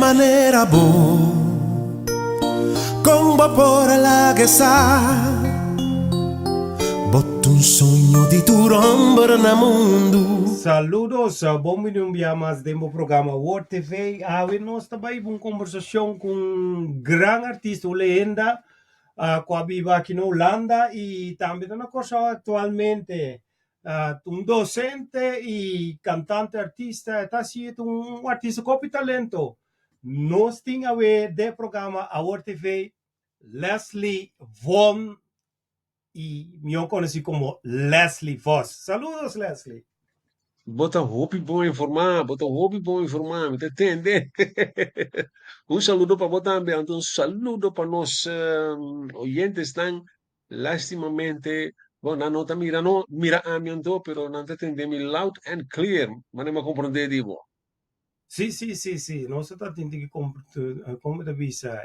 Manera bo Kon bo por a laga sa Bo ta un soño di tur homber na mundu. Saludos, bon bini un bia mas den bo programa Word TV. Awe nos ta bai un conversacion cu un gran artista, un leyenda cu a biba aki na Hulanda y tambe ta na Corsou actualmente. Un docente y cantante artista, e ta haci un artista cu hopi talento. Nos tin awe den programa Awor TV Leslie Von y mihor conoci como Leslie Vos. Saludos, Leslie. Bo ta hopi bon informá, bo ta hopi bon informá, mi ta tende. Un saludo pa bo tambe, anto un saludo pa nos oyentesnan. Lastimamente, bon, nan no ta mira no, mira ami anto, pero nan ta tende mi loud and clear, manera mi a comprende di bo. Sí. Nos ta tin que como te bisa,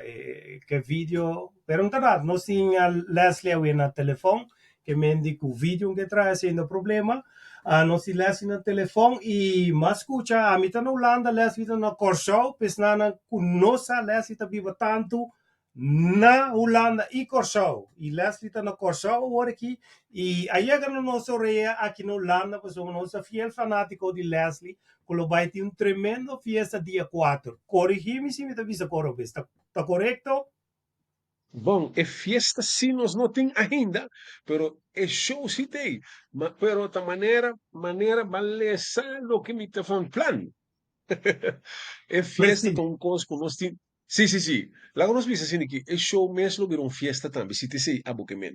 ke video, pero no ta nada. Nos tin a Leslie awe na telefon, ke men di ku video ke trae haciendo problema. Ah, nos tin Leslie na telefon y m'a scucha, ami ta na Hulanda, Leslie ta na Kòrsou, pues nan ku no sa Leslie ta biba tantu na Hulanda y Kòrsou. Y Leslie ta na Kòrsou awor aki y a yega na nos orea aki na Hulanda pasobra nos ta fiel fanátiko di Leslie ku lo bai tin un tremendo fiesta dia 4. Korigí mi si mi ta bisa koro bes. Ta korekto? Bon, e fiesta sí nos no tin ainda, pero e show sí t'ei. Ma, pero ta manera ba lesa loke mi ta van plan. E fiesta ta un kos ku nos tin. Sí. Laga nos bisa asina ki e show mes lo bira un fiesta tambe, si ta esei abo ke men.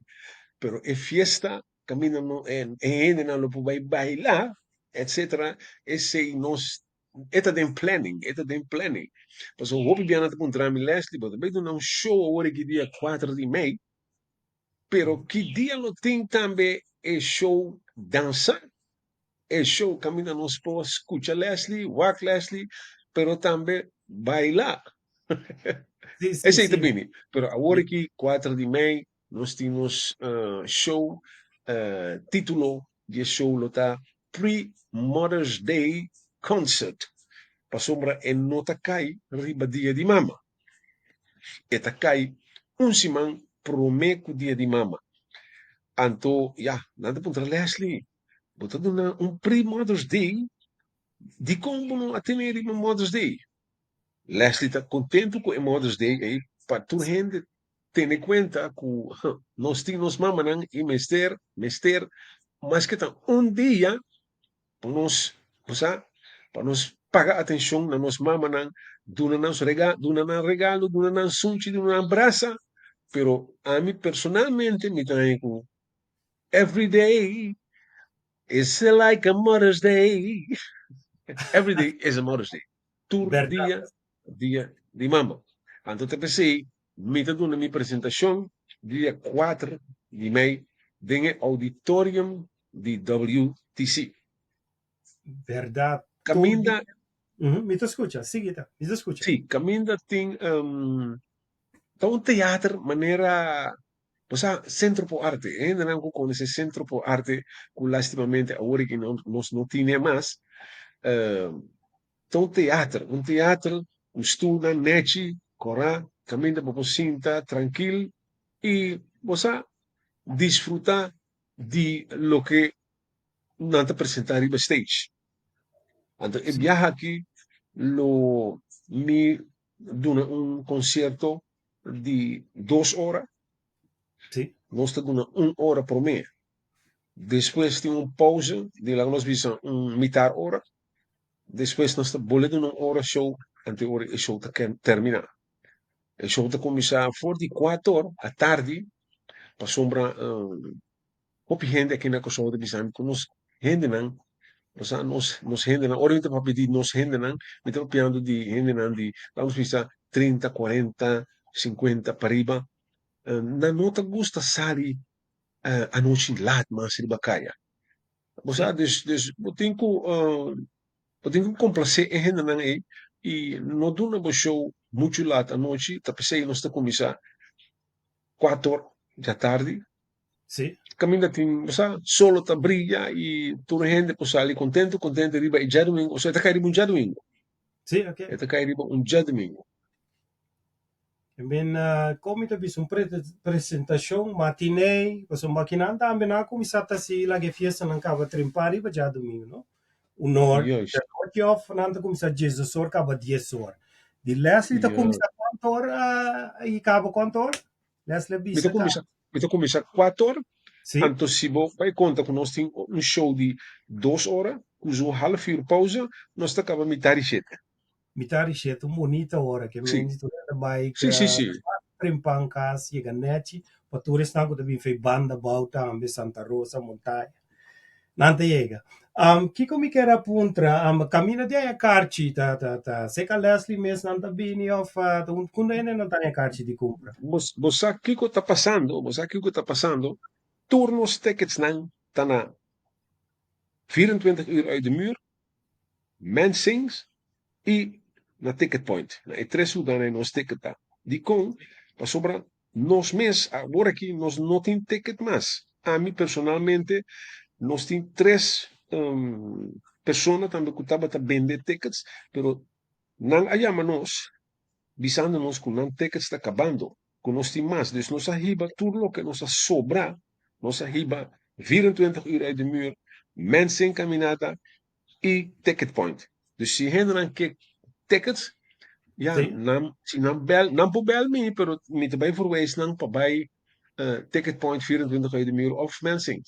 Pero e fiesta kaminda no e hendenan lo por bai baila, etcetera, esei nos e ta den planning, e ta den planning. Pasobra hopi bianan ta puntra mi, Leslie, bo ta bai duna un show awor aki dia kuater di mei, pero ki dia lo tin tambe e show dansa? E show kaminda nos por skucha Leslie, wak Leslie, pero tambe baila. Esei ta bini. Pero awor aki, kuater di mei, nos tin nos show. Titulo di e show lo ta Pre-Mother's Day Concert, pasobra e no ta kai riba Dia di Mama. E ta kai un siman promé ku Dia di Mama. Anto, ya, nan ta puntra Leslie, Bo ta duna un pre-Mother's Day? Dikon bo no a tene riba Mother's Day? Leslie ta kontentu ku e Mother's Day ei pa tur hende tene kuenta ku nos tin nos mamanan i mester maske ta un dia pa nos, bo sa, pa nos paga atenshon na nos mamanan, duna nan duna nan regalo, duna nan sunchi, duna nan brasa, pero ami personalmente mi ta haña ku Every day is like a Mother's Day. Every day is a Mother's Day. Tur dia, dia di mama. Anto ta p'esei mi ta duna mi presentashon dia kuater di mei den e auditorium di WTC. Berdad. Kaminda. Mi ta skucha, sigui ta, mi ta skucha. Sí, kaminda tin ta un teater manera. Bo sa, Centro por Arte, e hendenan ku konosé Centro por Arte, ku lastimamente awor aki nos no tine mas, ta un teater, un teater ku stulnan nechi, kòrá, kaminda bo por sinta trankil i bo sa, disfrutá di loke nan ta presentá riba stage. Anto e biaha aki lo mi duna un konsierto di dos ora. Nos ta duna un ora promé. Despues tin un pauze di laga nos bisa un mitar ora. Despues nos ta bolbe duna un ora show ante ora e show ta terminá. E show ta kuminsá for di kuater atardi pasobra Hopi hende aki na Kòrsou ta bisa mi ku nos hendenan, bo sa nos nos hendenan, ora mi ta papia di nos hendenan, mi ta papiando di hendenan di laga nos bisa 30, 40, 50 pariba, nan no ta gusta sali anochi lat mas riba kaya. Bo sa, dus bo tin ku bo tin ku komplasé e hendenan ei i no duna bo show muchu lat anochi, ta p'esei nos ta kuminsá kuator djatardi. Kaminda tin, bo sa, solo ta briya i tur hende por sali kontentu kontentu riba e djadumingu, osea ta kai riba un djadumingu. Sí, ok. E ta kai riba un djadumingu. En ben kon mi ta bisa un presentashon matinee, pasobra akinan tambe nan a kuminsá ta hasi laga e fiestanan kaba trempa riba djadumingu, no? Un or Juist. de nochi òf nan ta kuminsá diesdos or kaba dies or. Di Leslie ta Ja. kuminsá kuantu or i kaba kuantu or? Leslie a Mi ta bisa kaba. kuminsá, mi ta kuminsá kuater or, Sí. anto si bo bai konta ku nos tin un show di dos ora ku su half uur pauze, nos ta kaba mitar di shete. Mitar di shete, un bunita ora ke Sí. menti tur hende bai Sí, sí, sí. trempan kas, yega nechi, pa tur esnan ku ta bin fei banda abou tambe, Santa Rosa, Montaña, nan ta yega. Kiko mi kier a puntra, kaminda di haña karchi ta ta ta seka Leslie mes nan ta bini òf ta un kunda hende nan ta haña karchi di kumpra? Bo bo sa kiko ta pasando, bo sa kiko ta pasando, tur nos ticketsnan ta na 24 uur uit de muur, Mensings i na Ticket Point. Na e tres lugánan ei nos ticket ta. Dikon? Pasobra nos mes awor aki nos no tin ticket mas. Ami personalmente nos tin tres persona tambe ku tabata bende tickets pero nan a yama nos bisando nos ku nan tickets ta kabando, ku nos tin mas. Dus nos a hiba tur loke nos a sobra, nos a hiba 24 uur uit de muur, Mensen Caminata i Ticket Point. Dus si hendenan ke tickets, ya, Sí. nan, si nan bel, nan por bel mi, pero mi ta bai verwijs nan pa bai Ticket Point 24 uit de muur of Mensing.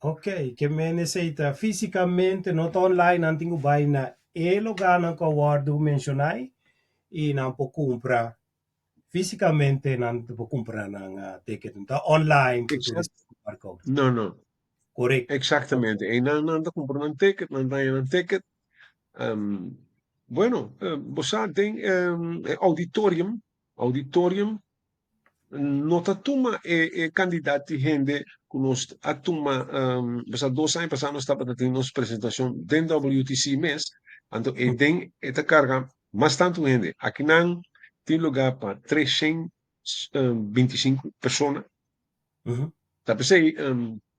Ok, ke men esei ta físikamente, no ta online, nan tin ku bai na e lugánan ku a wòrdu menshoná i nan por kumpra físikamente, nan por kumpra nan ticket, no ta online ku tur Exact. e barcode. No, no. Korekto. Exactamente. Einan nan ta kumpra nan ticket, nan ta haña nan ticket. Bueno, bo sa den e auditorium, auditorium No ta tuma e kandidat di hende ku nos a tuma, pasá dos aña pasá nos tabata tin nos presentashon den WTC mes, anto e den e ta karga mas tantu hende. Akinan tin lugá pa treshen binti sinku persona. Ta p'esei,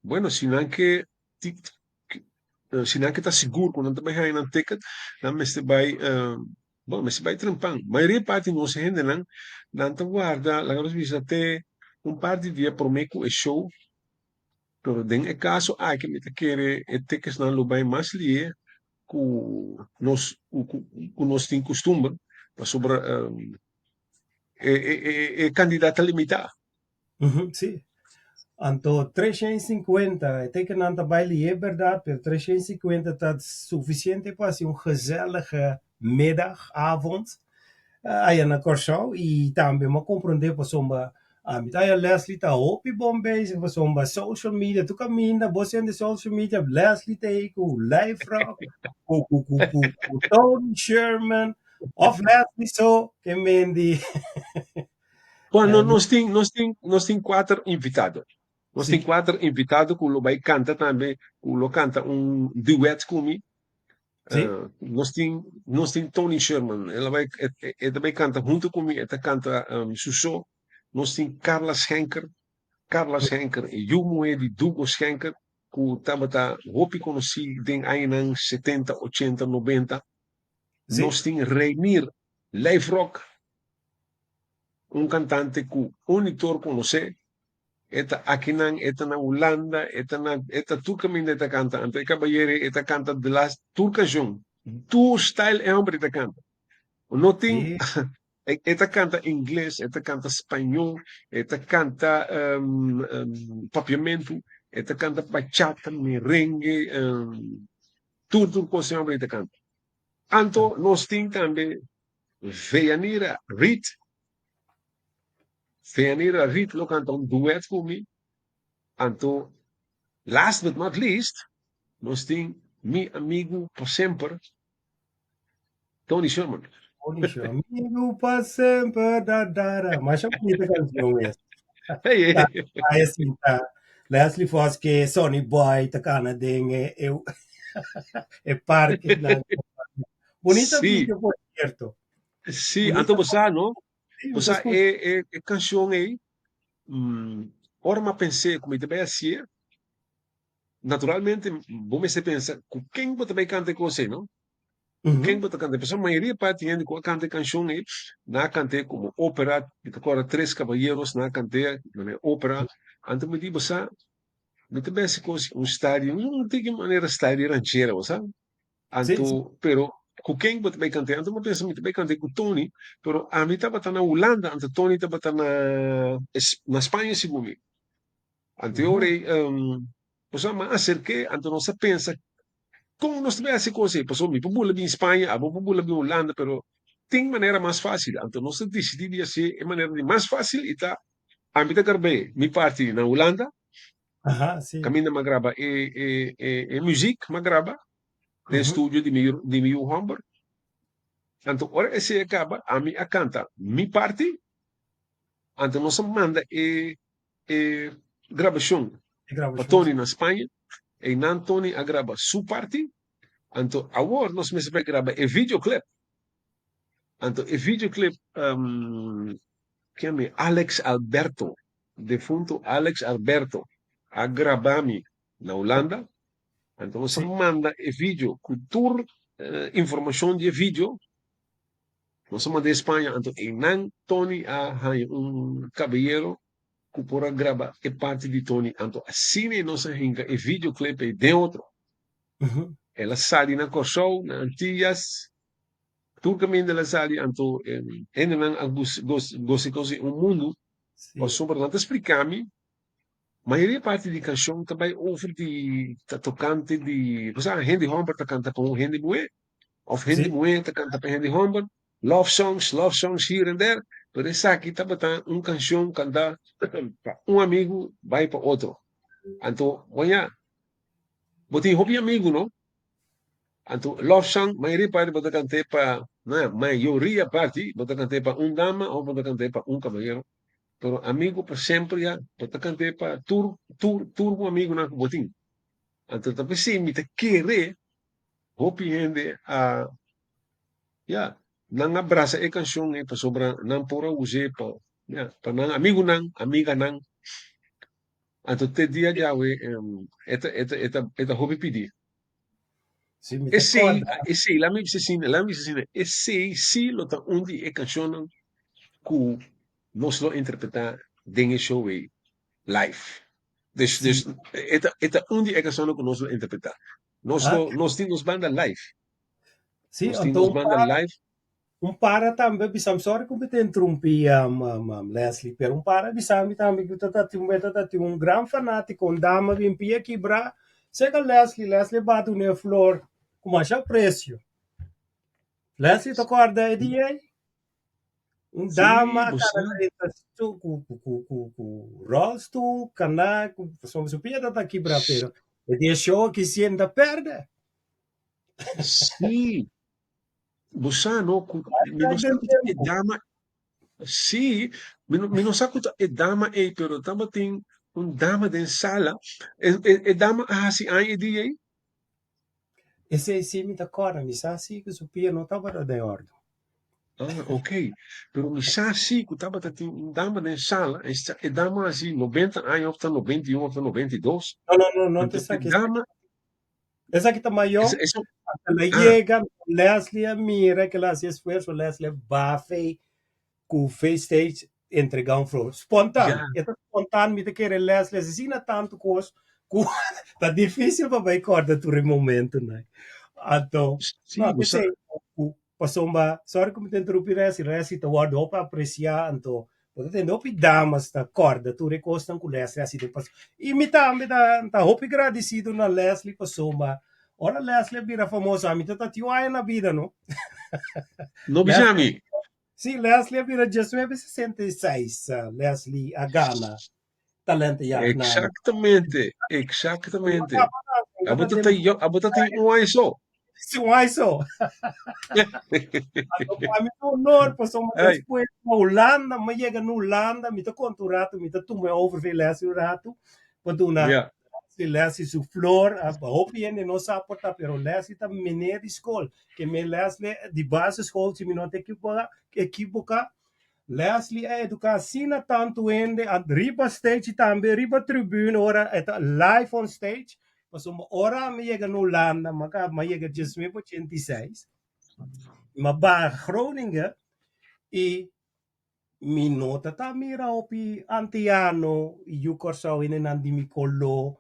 bueno, si nan ke si nan ke ta sigur ku nan ta bai haña nan ticket, nan mester bai Bon, mester bai trempan. Mayoria parti nos hendenan, nan ta warda, laga nos bisa te un par di dia promé ku e show, pero den e kaso aki mi ta kere e ticketsnan lo bai mas lié ku nos ku nos tin kustumber, pasobra e e kandidat ta limitá. Sí. Anto 350, e tekennan ta bai lié bèrdat, pero 350 ta sufisiente pa hasi un gezellige middag, avond, aya na Kòrsou. I tambe mi a komprondé pasobra ami ta haya Leslie ta hopi bon bezig pasobra social media tur kaminda bo sende social media Leslie ta ei ku Lijfrock, ku ku ku ku Tony Sherman òf Leslie so ke mendi. Bueno, nos tin, nos tin, nos tin kuater invitado. Nos tin kuater invitado ku lo bai kanta tambe, ku lo kanta un duet ku mi. Nos tin, nos tin Tony Sherman, el a bai, e ta bai kanta huntu ku mi, e ta kanta su so. Nos tin Carla Schenker, Carla Schenker, e yu muhé di Dugo Schenker, ku tabata hopi konosí den añanan setenta, ochenta, nobenta. Nos tin Reinier Lijfrock, Un kantante ku un i tur konosé, e ta akinan, e ta na Hulanda, e ta na, e ta tur kaminda e ta kanta. Anto e kabayero e ta kanta de las tur kanshon, tur style e hòmber e ta kanta. No tin, e ta kanta ingles, e ta kanta spañó, e ta kanta papiamentu, e ta kanta bachata, merengue, tur tur kos e hòmber e ta kanta. Anto nos tin tambe Veanira Reed Veanira Reed lo canta un duet cu mi. Anto, last but not least, nos tin mi amigu pa semper, Tony Sherman. Tony Sherman, amigu pa semper, da da da. Masha bunita cancion es. Hey, Ta, ta e ta. Leslie Foske, Sonny Boy, ta cana den e, e, e parke. Bunita video, por cierto. Sí, Bunita anto bo sa, no? Sí, Bo mi ta sa, escucha. e, e, e canción ei, ora m'a pens'é ku mi ta bai hasié, naturalmente bo mester pensa ku ken bo ta bai kanta e kos ei, no? Ku ken bo ta kanta? Pasobra mayoria parti hende ku a kanta e kanshon ei, nan a kant'é komo ópera. Mi ta kòrda Tres Caballeros, nan a kant'é manera ópera. Anto mi di, bo sa, mi ta besi kos un stadio, un tiki manera stadio ranchera, bo sa. Anto, pero ku ken bo ta bai kant'é? Anto mi a pensa, mi ta bai kant'é ku Tony, pero ami tabata na Hulanda, anto Tony tabata na na Spaña segun mi. Anto e ora ei, bo sa, mi a aserk'é, anto nos a pensa Kon nos ta bay haci cos ey? Pasobra mi por bula bin Spaña, abo por bula bin Hulanda, pero tin manera mas facil. Anto nos ta dicidi di haci e manera di mas facil y ta ami ta grab'e mi parti na Hulanda, Aha, si. caminda m'a graba e e e e muziek m'a graba den studio di mi di mi yu homber. Anto ora esey a caba ami a canta mi parti, anto nos a manda e e grabacion E pa grabacion, Tony si. na Spaña. Einan Tony a graba su parti, anto awor nos mester bai graba e videoclip. Anto e videoclip ken mi Alex Alberto, defunto Alex Alberto a graba mi na Hulanda. Anto nos a manda e video ku tur informacion di e video, nos a manda e Spaña, anto einan Tony a haña un caballero ku por a graba e parti di Tony anto asina nos a hinka e videoclip ei den otro. El a sali na Kòrsou, na Antillas, tur kaminda el a sali anto hendenan a gosa kosi un mundu pasobra nan ta splika mi mayoria parti di kanshon ta bai over di ta tokante di bo sa hende hòmber ta kanta pa un hende muhé òf hende muhé ta kanta pa hende hòmber. Love songs, love songs here and there, pero esaki tabata un cancion canta pa un amigu bai pa otro. Anto, boña, bo tin hopi amigu, no? Anto, love song, mayoria parti bo ta cant'é pa, na, mayoria parti bo ta cant'é pa un dama of bo ta cant'é pa un caballero, pero amigu pa semper ya, bo ta cant'é pa tur, tur, tur bo amigunan cu bo tin. Anto, ta p'esei mi ta kere hopi hende a Ya, nan a brasa e kanshon ei pasobra nan por a us'é pa, ya, pa nan amigunan, amiganan. Anto te dia djawe e ta, e ta, e ta, e ta hopi pidí. Sí, mi ta Esei, kòrda. esei, laat mi bisa asina, laat mi bisa asina, esei sí lo ta un di e kanshonnan ku nos lo interpretá den e show ei live. Dus, Sí. dus e ta, e ta un di e kanshonnan ku nos lo interpretá. Nos Ah, lo, nos tin nos banda live. Sí, Nos tin anto nos un banda para, live. un para tambe bisa mi, sorry ku mi ta interrumpí Leslie, pero un para bisa mi tambe ku ta ta un ta ta un gran fanátiko, un dama bin pia kibrá serka Leslie, Leslie bati un e flor ku masha apresio. Leslie ta kòrda e dia ei? Un Sí, dama bo kana sa. drenta stu ku ku ku ku ku rolstoel, kana ku pasobra su pia ta ta kibrá, pero e dia show aki sienta pèrdè. Sí, bo sa no ku mi no sa ku ta e dama, sí, mi no mi no sa ku ta e dama ei, pero tabatin un dama den sala, e e e dama a hasi aña e dia ei? Esei sí mi ta kòrda, mi sa sí ku su pia no tabata den òrdu. Ah, ok. Pero mi sa sí ku tabata tin un dama den sala, e sa e dama a hasi 90 aña òf ta 91 òf ta 92, No, no, no, no ta anto e esaki, esaki dama Esaki ta mayó. Esa, esa, Hasta la ah. yega, Leslie a mira que la hacía esfuerzo, Leslie va fe ku fe stage entrega un flor. Spontaan. Ja. E ta spontaan, mi ta kere Leslie asesina tanto kos ku ta difícil pa bai korda tur e momentonan. Anto, Sí, no, bo sa. p'esei ku pasobra, sorry ku mi ta interrumpí Leslie, Leslie ta wòrdu hopi apresiá, anto Bo ta tende hopi damas ta kòrda tur e kosnan ku Leslie a hasi den pasado. I mi tambe ta ta hopi gradisido na Leslie pasobra ora Leslie a bira famoso ami ta tatiu aña na bida no. No bisa mi. Sí, Leslie a bira 1966 Leslie a gana talentenjacht na. Exactamente, exactamente. Abo ta ta yo, abo ta tin un aña so. Sí, un aña so. Anto pa mi ta honor pasobra Ay. despues na Hulanda, mi a yega na Hulanda, mi ta konta un ratu, mi ta tuma e over fi Leslie un ratu pa duna Leslie, Leslie su flor. Hopi hende no sa por ta, pero Leslie ta meneer di skol. Ke me Leslie di basisschool, si mi no ta ekiboká, ekiboká, Leslie a eduká asina tantu hende riba stage i tambe riba tribune ora e ta live on stage. Pasobra ora mi yega na Hulanda, mi a yega 1986. M'a baha Groningen i mi no ta ta mira hopi antiano yu Kòrsou hendenan di mi koló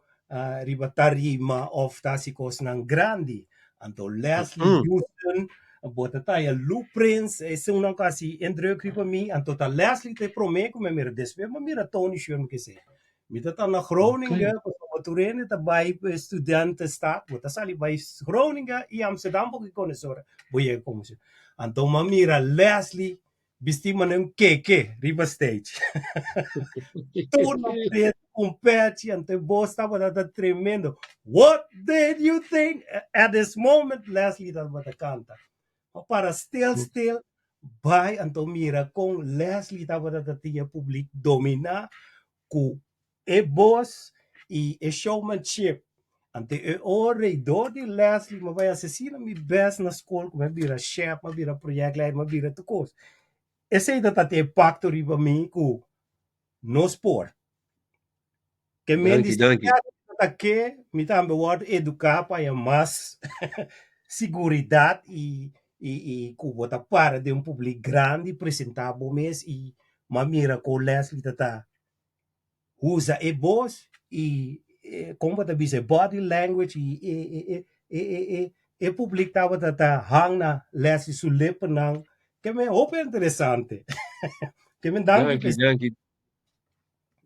riba tarima òf ta hasi kosnan grandi. Anto Leslie Houston, bo ta taya Lou Prince, esunnan ku a hasi indruk riba mi. Anto ta Leslie ta e promé ku mi a mira. Despues mi a mira Tony Sherman kese. Mi ta ta na Groningen, pasobra tur hende ta bai studentenstad, bo ta sali bai Groningen i Amsterdam bo ke konosé ora bo yega konosé. Anto mi a mira Leslie bisti manera un keke riba stage. Tur na pretu un pechi, anto e bos tabata ta tremendo. What did you think? At this moment Leslie tabata kanta. Ma para stil stil bai anto mira kon Leslie tabata ta tin e publik dominá ku e bos i e showmanship. Anto e ora ei dor di Leslie mi a bai hasi asina mi bes na skol ku mi a bira shèf, mi a bira proyèktleider, mi a bira tur kos. Esei ta ta tin impakto riba mi ku nos por. Ke men di Danki, danki. ta ke mi tambe wòrdu eduká pa haña mas siguridat i i i ku bo ta para den un publik grandi presentá bo mes i m'a mira kon Leslie ta ta usa e bos i kon bo ta bisa e body language i e e e e e e e publik tabata ta hang na Leslie su lepernan ke men hopi interesante ke men danki Danki, danki.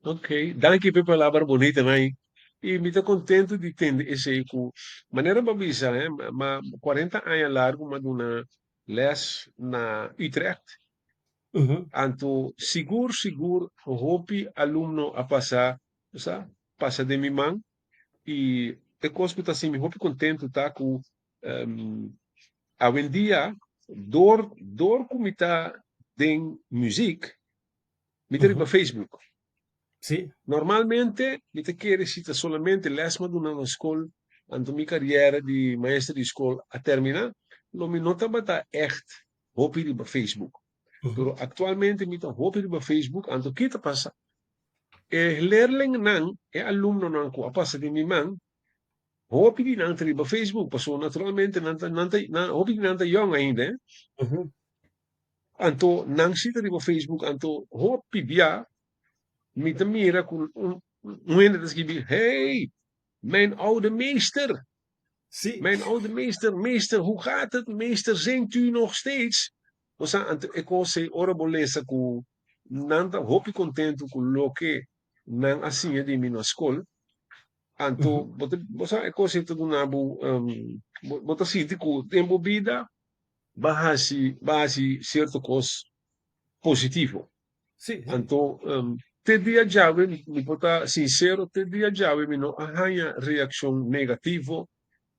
Ok, danki p'e palabra bonitanan ei. I mi ta kontentu di tende esei ku manera bo a bisa, eh, ma 40 aña largu m'a duna les na Utrecht. Anto sigur sigur hopi alumno a pasa, bo sa, pasa den mi man. I e kos ku ta hasi mi hopi kontentu ta ku awendia dor dor ku mi ta den muzik, Mi ta riba Facebook. Sí. Normalmente mi ta kere si ta solamente les m'a duna na skol, anto mi kariera di maestro di skol a termina, lo mi no tabata ègt hopi riba Facebook. Pero aktualmente mi ta hopi riba Facebook, anto ki ta pasa? E leerlingnan, e alumnonan ku a pasa den mi man, hopi di nan ta riba Facebook, pasobra naturalmente nan ta, nan ta, nan, hopi di nan ta yòn ainda, eh. Anto nan si ta riba Facebook anto hopi bia mi ta mira ku un un hende ta skibi hey mijn oude meester Sí. mijn oude meester meester hoe gaat het meester zingt u nog steeds Bo sa anto e kos ei ora bo lesa ku nan ta hopi kontentu ku loke nan a siña di mi na skol anto bo ta bo sa e kos ei ta duna bo bo ta sinti ku den bo bida Ba hasi ba hasi sierto kos positivo. Sí, sí. Anto te dia djawe mi por ta sinsero te dia djawe mi no a haña reakshon negativo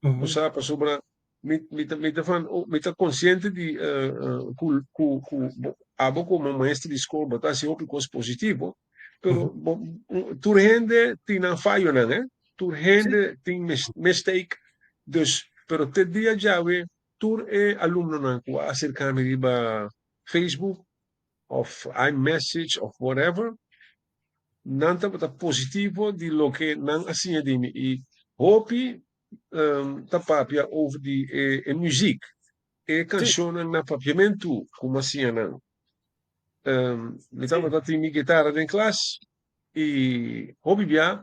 bo sa pasobra mi mi ta mi ta van mi ta konsiente di ku ku ku abo komo maestro di skol bo ta hasi hopi kos positivo pero bo tur hende tin nan fayonan eh tur hende tin mistake dus pero te dia djawe Tur e alumnonan ku a aserká mi riba Facebook òf iMessage òf whatever, nan tabata positivo di loke nan a siña di mi i hopi ta papia over di e muzik, e kanshonnan na papiamentu ku mi a siña nan. Mi tabata tin mi gitara den klas i hopi bia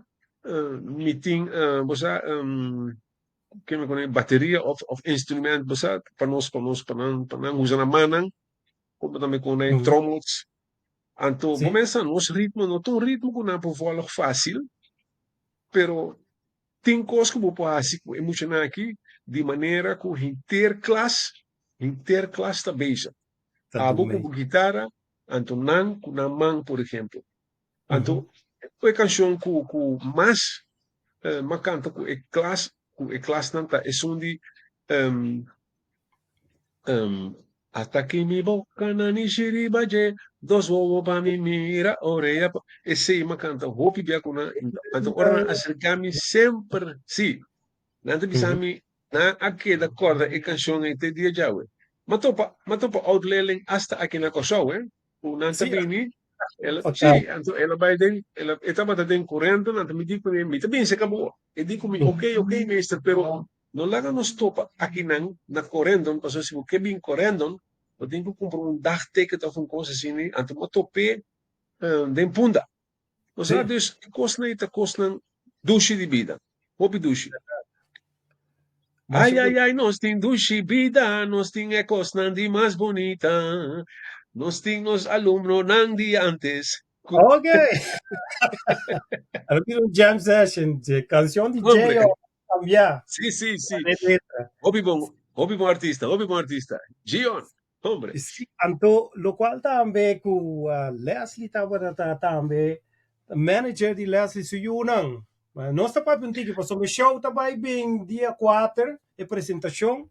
mi tin, bo sa, Ke mi koné bateria of of instrument bo sa pa nos pa nos pa nan pa nan usa nan mannan como tambe koné trommels anto bo mester sa nos ritmo no ta un ritmo ku nan por volg fácil pero tin kos ku bo por hasi ku e muchanan aki di manera ku henter klas henter klas ta bezig abo ku bo gitara anto nan ku nan man por ehempel Anto e kanshon ku ku mas m'a kanta ku e klas ku e klasnan ta esun di Hasta ki mi boka na nishi riba dje dos wowo pa mi mira orea pa esei m'a kanta hopi bia ku nan anto ora nan aserka mi semper si Nan ta bisa mi, nan a keda kòrda e kanshon ei te dia djawe. M'a topa, m'a topa oud leerling asta aki na Kòrsou, hè, ku nan ta bini, el a, sí, anto el a bai den, el a, e tabata den kurenta, nan ta mi di ku mi, mi ta bin serka bo. E di ku mi, okey, okey, meester, pero. No laga nos topa akinan na Corendon, pasobra si bo ke bin Corendon, bo tin ku kumpra un dagticket òf un kos asina, anto bo a top'é den Punda. Bo sa, dus e kosnan ei ta kosnan dushi di bida, hopi dushi. Ai, ai, ai, nos tin dushi bida, nos tin e kosnan di mas bunita, nos tin nos alumnonan di antes. Ok. Ahora tiene un jam session, de canción di Hombre. Jay cambia. Sí, sí, sí. De letra. Hopi bon, hopi bon artista, hopi bon artista. Gion, hombre. Sí, anto locual tambe cu Leslie tabata ta tambe manager di Leslie su yunan. Ma nos ta papia un tiki pasobra e show ta bai bin dia kuater, e presentacion,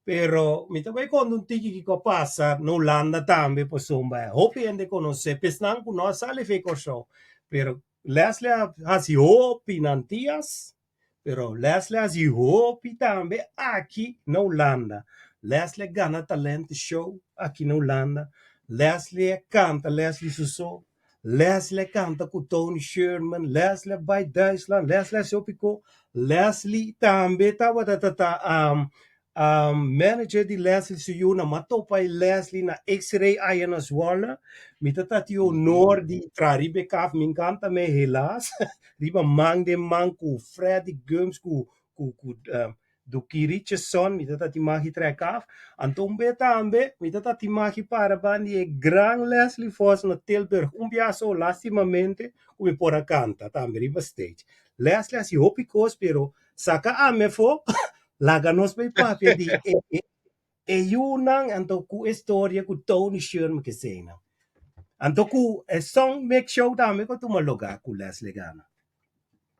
pero mi ta bai konta un tiki kiko a pasa na Hulanda tambe pasobra hopi hende konosé, pesnan ku no a sali fe Kòrsou, pero Leslie a hasi hopi na Antias, pero Leslie a hasi hopi tambe aki na Hulanda. Leslie a gana talento show aki na Hulanda, Leslie a kanta Leslie su so, Leslie a kanta ku Tony Sherman, Leslie a bai Duitsland, Leslie a hasi hopi ko. Leslie tambe tabata ta ta manager di Leslie su yu nan. M'a topa e Leslie na X-ray aya na Zwolle. Mi ta ta tin honor di traha riba e kaf, mi encanta me helaas, riba man den man ku Freddy Gumbs ku ku ku Duki Richardson, mi ta ta tin magi traha e kaf. Anto un be tambe mi ta ta tin magi para ban di e gran Leslie Vos na Tilburg un bia so lastimamente ku mi por a kanta tambe riba stage. Leslie a hasi hopi kos pero saka ami afó laga nos bai papia di e e e yunan anto ku e storia ku Tony Sherman ke eseinan. Anto ku e song make show tambe ku a tuma lugá ku Leslie gana.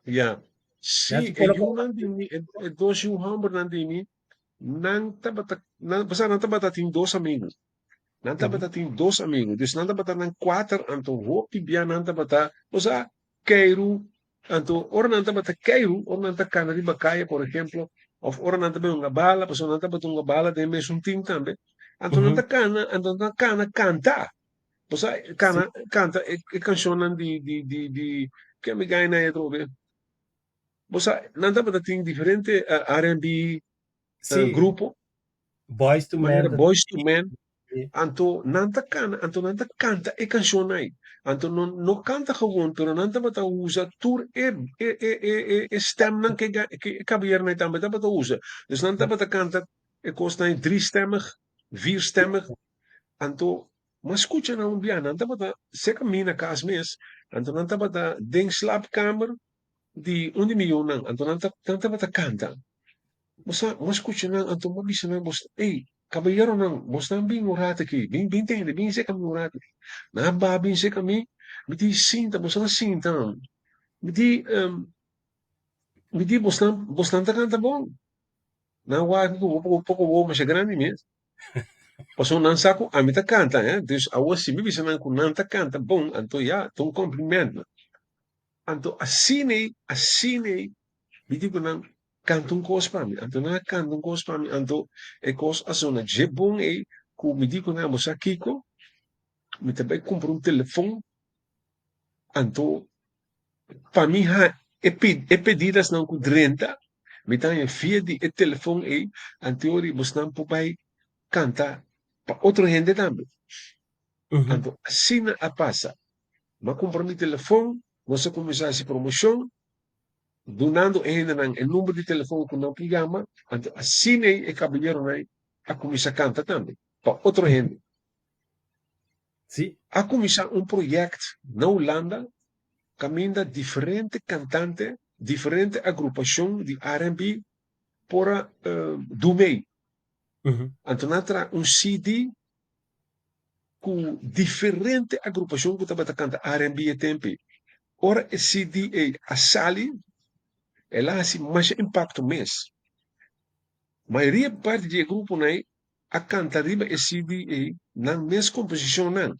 Ya. Sí, Leslie e por a yunan di mi, e e dos yu hòmbernan di mi, nan tabata, nan, pasá nan tabata tin dos amigu. Nan tabata tin dos amigu. Dus nan tabata nan kuater, anto hopi bia nan tabata, osea, keiru Anto ora nan tabata keiru, ora nan ta kana riba kaya, por ehemplo, of ora nan ta bai hunga bala, pasobra nan tabata hunga bala den mesun tim tambe, anto nan ta kana, anto nan ta kana kanta. Bo sa, kana kanta e e kanshonnan di di di di ke mi gai nan atrobe? Bo sa, nan tabata tin diferente RNB grupo. Boyz II Men. Manera Boyz II Men. Anto nan ta kana, anto nan ta kanta e kanshonnan ei. Anto no no kanta gewoon, pero nan tabata usa tur e e e e e e stemnan ke ke e kabayernan ei tambe tabata usa. Dus nan tabata kanta e kosnan ei driestemmig, vierstemmig. Anto m'a skucha nan un bia, nan tabata serka mi na kas mes, anto nan tabata den slaapkamer di un di mi yunan, anto nan ta nan tabata kanta. Bo sa, bo a skucha nan, anto bo a bisa nan, bos, Ey, kabayeronan, bosnan bin un ratu aki, bin, bin tende, bin seka mi un ratu. Nan a ba bin seka mi, mi di, Sinta, bosnan sinta. Mi di, mi di, Bosnan, bosnan ta kanta bon. Nan a wak mi ku poko poko wowo masha grandi mes. Pasobra nan sa ku ami ta kanta, eh, dus awor si mi bisa nan ku nan ta kanta bon, anto ya, ta un kompliment. Anto asina ei, asina ei, mi di ku nan, Kanta un kos pa mi. Anto nan a kanta un kos pa mi, anto e kos a sona dje bon ei ku mi di ku nan, Bo sa kiko? Mi ta bai kumpra un telefon, anto pa mi ha e e pedidasnan ku drenta, mi ta haña via di e telefon ei, anto ora bosnan por bai kanta pa otro hende tambe. Anto asina a pasa. Mi a kumpra mi telefon, nos a kuminsá hasi promoshon, dunando e hendenan e number di telefon ku nan por yama, anto asina ei e kabayeronan ei a kuminsá kanta tambe pa otro hende. Sí. A kuminsá un proyèkt na Hulanda kaminda diferente kantante, diferente agrupashon di RnB por a du mei. Anto nan a traha un CD ku diferente agrupashon ku tabata kanta RnB e tempu ei. Ora e CD ei a sali, el a hasi masha impakto mes. Mayoria parti di e gruponan ei a kanta riba e CD ei nan mes komposishonnan.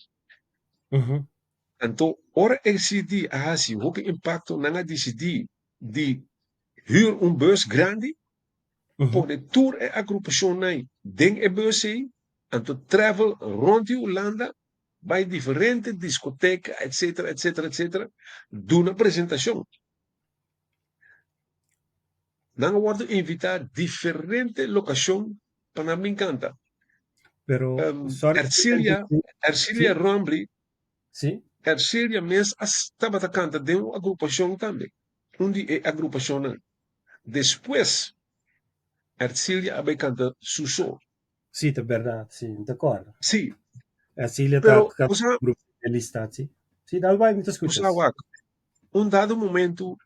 Anto ora e CD a hasi hopi impakto nan a disidí di hür un bus grandi, pone tur e agrupashonnan ei den e bus ei Anto travel rond di Hulanda bai diferente discoteca etcetera etcetera etcetera duna presentacion. Nan a wòrdu invitá diferente lokashon pa nan bin kanta. Pero, sorry, Ercilia, Ercilia Rombley, Sí. Ercilia mes a tabata kanta den un agrupashon tambe, un di e agrupashonnan. Despues Ercilia a bai kanta su so. Sí, ta bèrdat, sí, mi ta kòrda. Sí. Ercilia ta Pero, kanta bo sa, grupo de Listad, sí. Sí, dal bai, mi ta bo skucha. sa wak, un dado momento,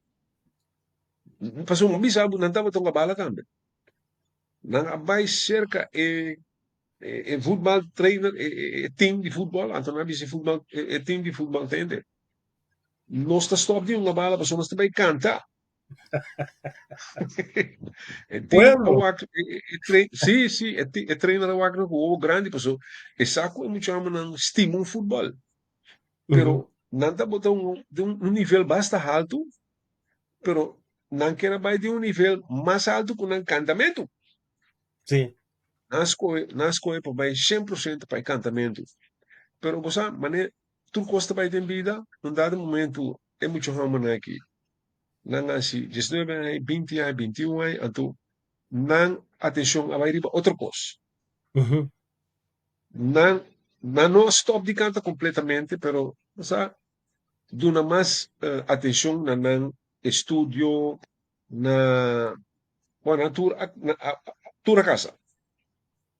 pasobra mi bisa bo nan tabata un abala tambe. Nan a bai serka e e voetbal trainer, e e team di voetbal, anto nan a bisa e voetbal e team di voetbal tende, nos ta stop di hunga bala pasobra nos ta bai kanta. E team a Pueblo. wak e e train si si e e trainer a wak nan ku wowo grandi pasobra e sa ku e muchanan stima un voetbal. Pero nan tabata un di un nivel basta haltu pero nan kier a bai di un nivel mas altu ku nan kantamentu. Sí. Nan a skohe, nan a skohe pa bai 100% pa e kantamentu. Pero bo sa, manera tur kos ta bai den bida, un dado momentu e mucha hòmbernan aki, nan a hasi 19 aña, 20 aña, 21 aña, anto nan atenshon a bai riba otro kos. Nan, nan no a stòp di kanta kompletamente, pero bo sa, duna mas atencion na nan estudio, na, bueno, nan tur a, tur a casa.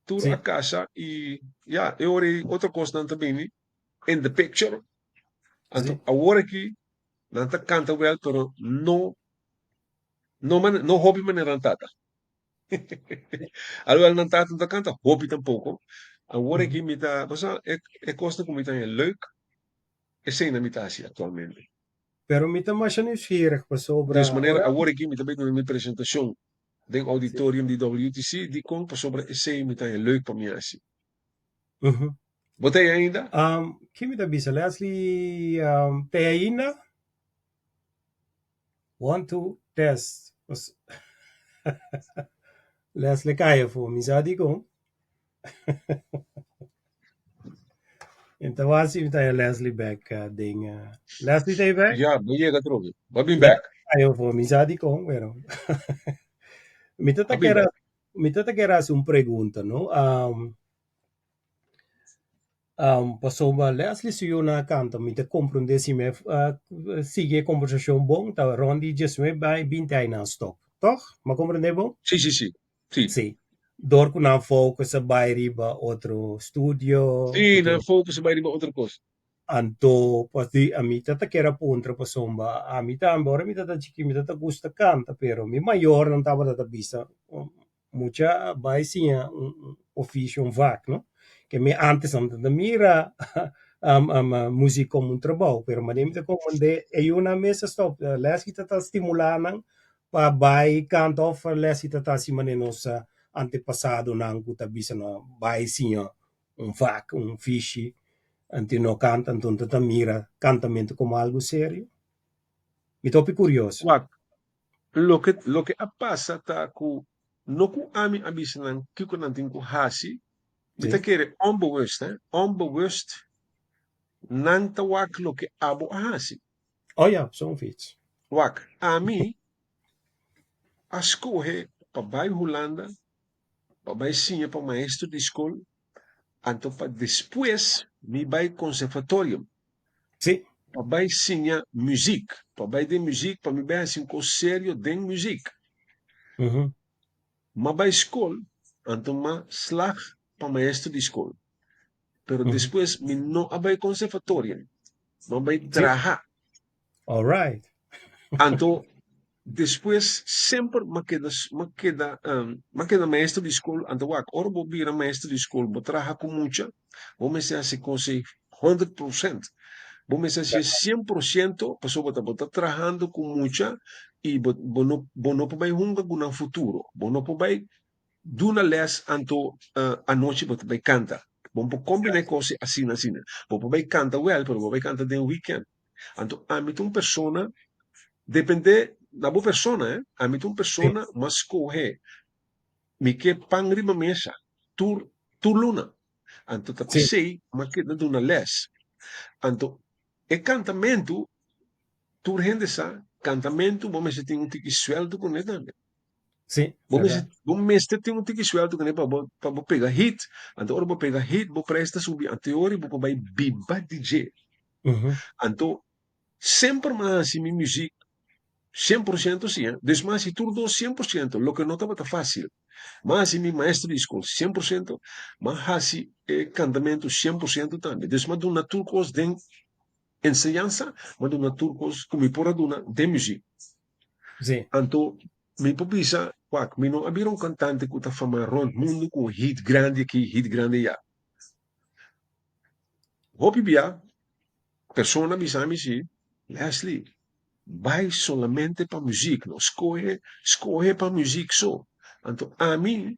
Tur a casa y ya, e ora ey otro cosnan ta bini in the picture. Anto awor aki nan ta canta wel pero no, no no hopi manera nan tata. Alhoewel nan tata no ta canta hopi tampoco. Awor aki mi ta, bo sa, e cosnan cu mi ta haña leuk Esei mi ta hasi aktualmente. Pero mi ta masha nieuwsgierig pasobra Des manera ora. awor aki mi ta bai duna mi presentashon den auditorium di WTC. Dikon? Pasobra esei mi ta haña leuk pa mi hasi. Bo ta ei ainda? Ki mi ta bisa Leslie, ta ei ainda? One, two, test. Leslie kaya afó, mi sa dikon. Enta wak si mi ta haña Leslie bek den. Leslie ta ei bek? Ya, bo yega atrobe. Bo a bin bek? Kaya afó, mi sa dikon, pero mi ta ta A bin kere bek. mi ta ta kere hasi un pregunta, no? Pasobra Leslie su yunan a kanta, mi ta komprondé si mi a sigui e kombersashon bon, ta rònt di diesnuebe bai binti aña nan a stòp, tòg? Mi a komprondé bon? Sí, sí, sí. Sí. Sí. Dor ku nan focus a bai riba otro studio. Sí, nan focus a bai riba otro kos. Anto, pas di ami ta ta kier a puntra pasobra ami tambe ora mi ta ta chikí mi ta ta gusta kanta, pero mi mayornan tabata ta bisa Mucha bai siña un ofisio, un vak, no? Ke mi antes no ta mira muzik komo un trabou, pero manera mi ta komprendé e yunan mes a stòp. Lès ki ta ta stimulá nan pa bai kanta òf lès ki ta ta hasi manera nos antepasadonan ku ta bisa no bai siña un vak, un fishi, anto no kanta, anto no ta ta mira kantamentu komo algu serio? Mi ta hopi kurioso. Wak, Loke loke a pasa ta ku no ku ami a bisa nan kiko nan tin ku hasi, mi ta kere onbewust he, onbewust nan ta wak loke abo a hasi. Oh ya, zo'n fiets. Wak, ami a skohe pa bai Hulanda pa bai siña pa maestro di skol, anto pa despues mi bai conservatorium. Sí. Pa bai siña muziek, pa bai den muziek, pa mi bai hasi un kos serio den muziek. M'a bai skol, anto m'a slag pa maestro di skol. Pero despues mi no a bai conservatorium, m'a bai traha. Alright. Anto despues semper m'a keda m'a keda m'a keda maestro di skol. Anto wak, ora bo bira maestro di skol, bo traha ku mucha, bo mester hasi kos ei 100%. Bo mester hasi 100% pasobra bo ta bo ta trahando ku mucha i bo bo no bo no por bai hunga ku nan futuro. Bo no por bai duna les anto anochi bo ta bai kanta. Bo no por kombina e kos ei asina asina. Bo por bai kanta wèl, pero bo bai kanta den weekend. Anto ami ta un persona, depende na bo persona eh, ami ta un persona mas skohe mi ke pan riba mesa tur tur luna. Anto ta p'esei mi a keda duna les. Anto e kantamentu tur hende sa, kantamentu bo mester tin un tiki sueldo kuné tambe. Sí, Bo mester, bèrdat. bo mester tin un tiki suèltu kuné pa bo, pa bo pega hit. Anto ora bo pega hit, bo prijs ta subi. Anto e ora bo por bai biba di dje. Anto semper mi a hasi mi muzik 100% si, eh. Dus mi a hasi tur dos 100%, loke no tabata fásil. Mi a hasi mi maestro di skol 100%, mi a hasi e kantamentu 100% tambe. Dus mi a duna tur kos den enseñansa, mi a duna tur kos ku mi por a duna den muzik. Sí. Anto mi por bisa, wak, mi no a bira un kantante ku ta fama rònt mundu ku un hit grandi aki, hit grandi aya. Hopi bia, persona bisa mi si, Leslie, bai solamente pa muzik, no skohe, skohe pa muzik so. Anto ami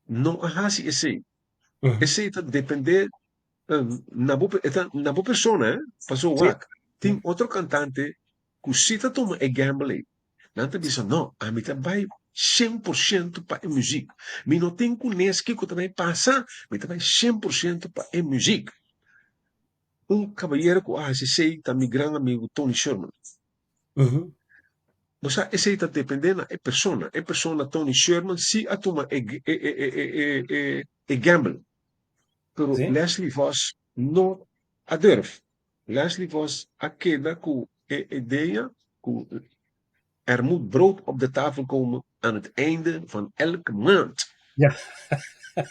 no a hasi esei. Esei ta depende na bo, e ta na bo persona, eh. Pasobra wak, tin otro kantante ku si ta tuma e gamble ei, nan ta bisa, No, ami ta bai 100% pa e muzik. Mi no tin ku nes kiko ta bai pasa, mi ta bai 100% pa e muzik. Un kabayero ku a hasi esei ta mi gran amigu Tony Sherman. Bo sa, esei ta dependé na e persona. E persona Tony Sherman si a tuma e e gamble, pero Leslie Vos no a durf. Leslie Vos a keda ku e idea ku er moet brood op de tafel komen aan het einde van elke maand. Ja.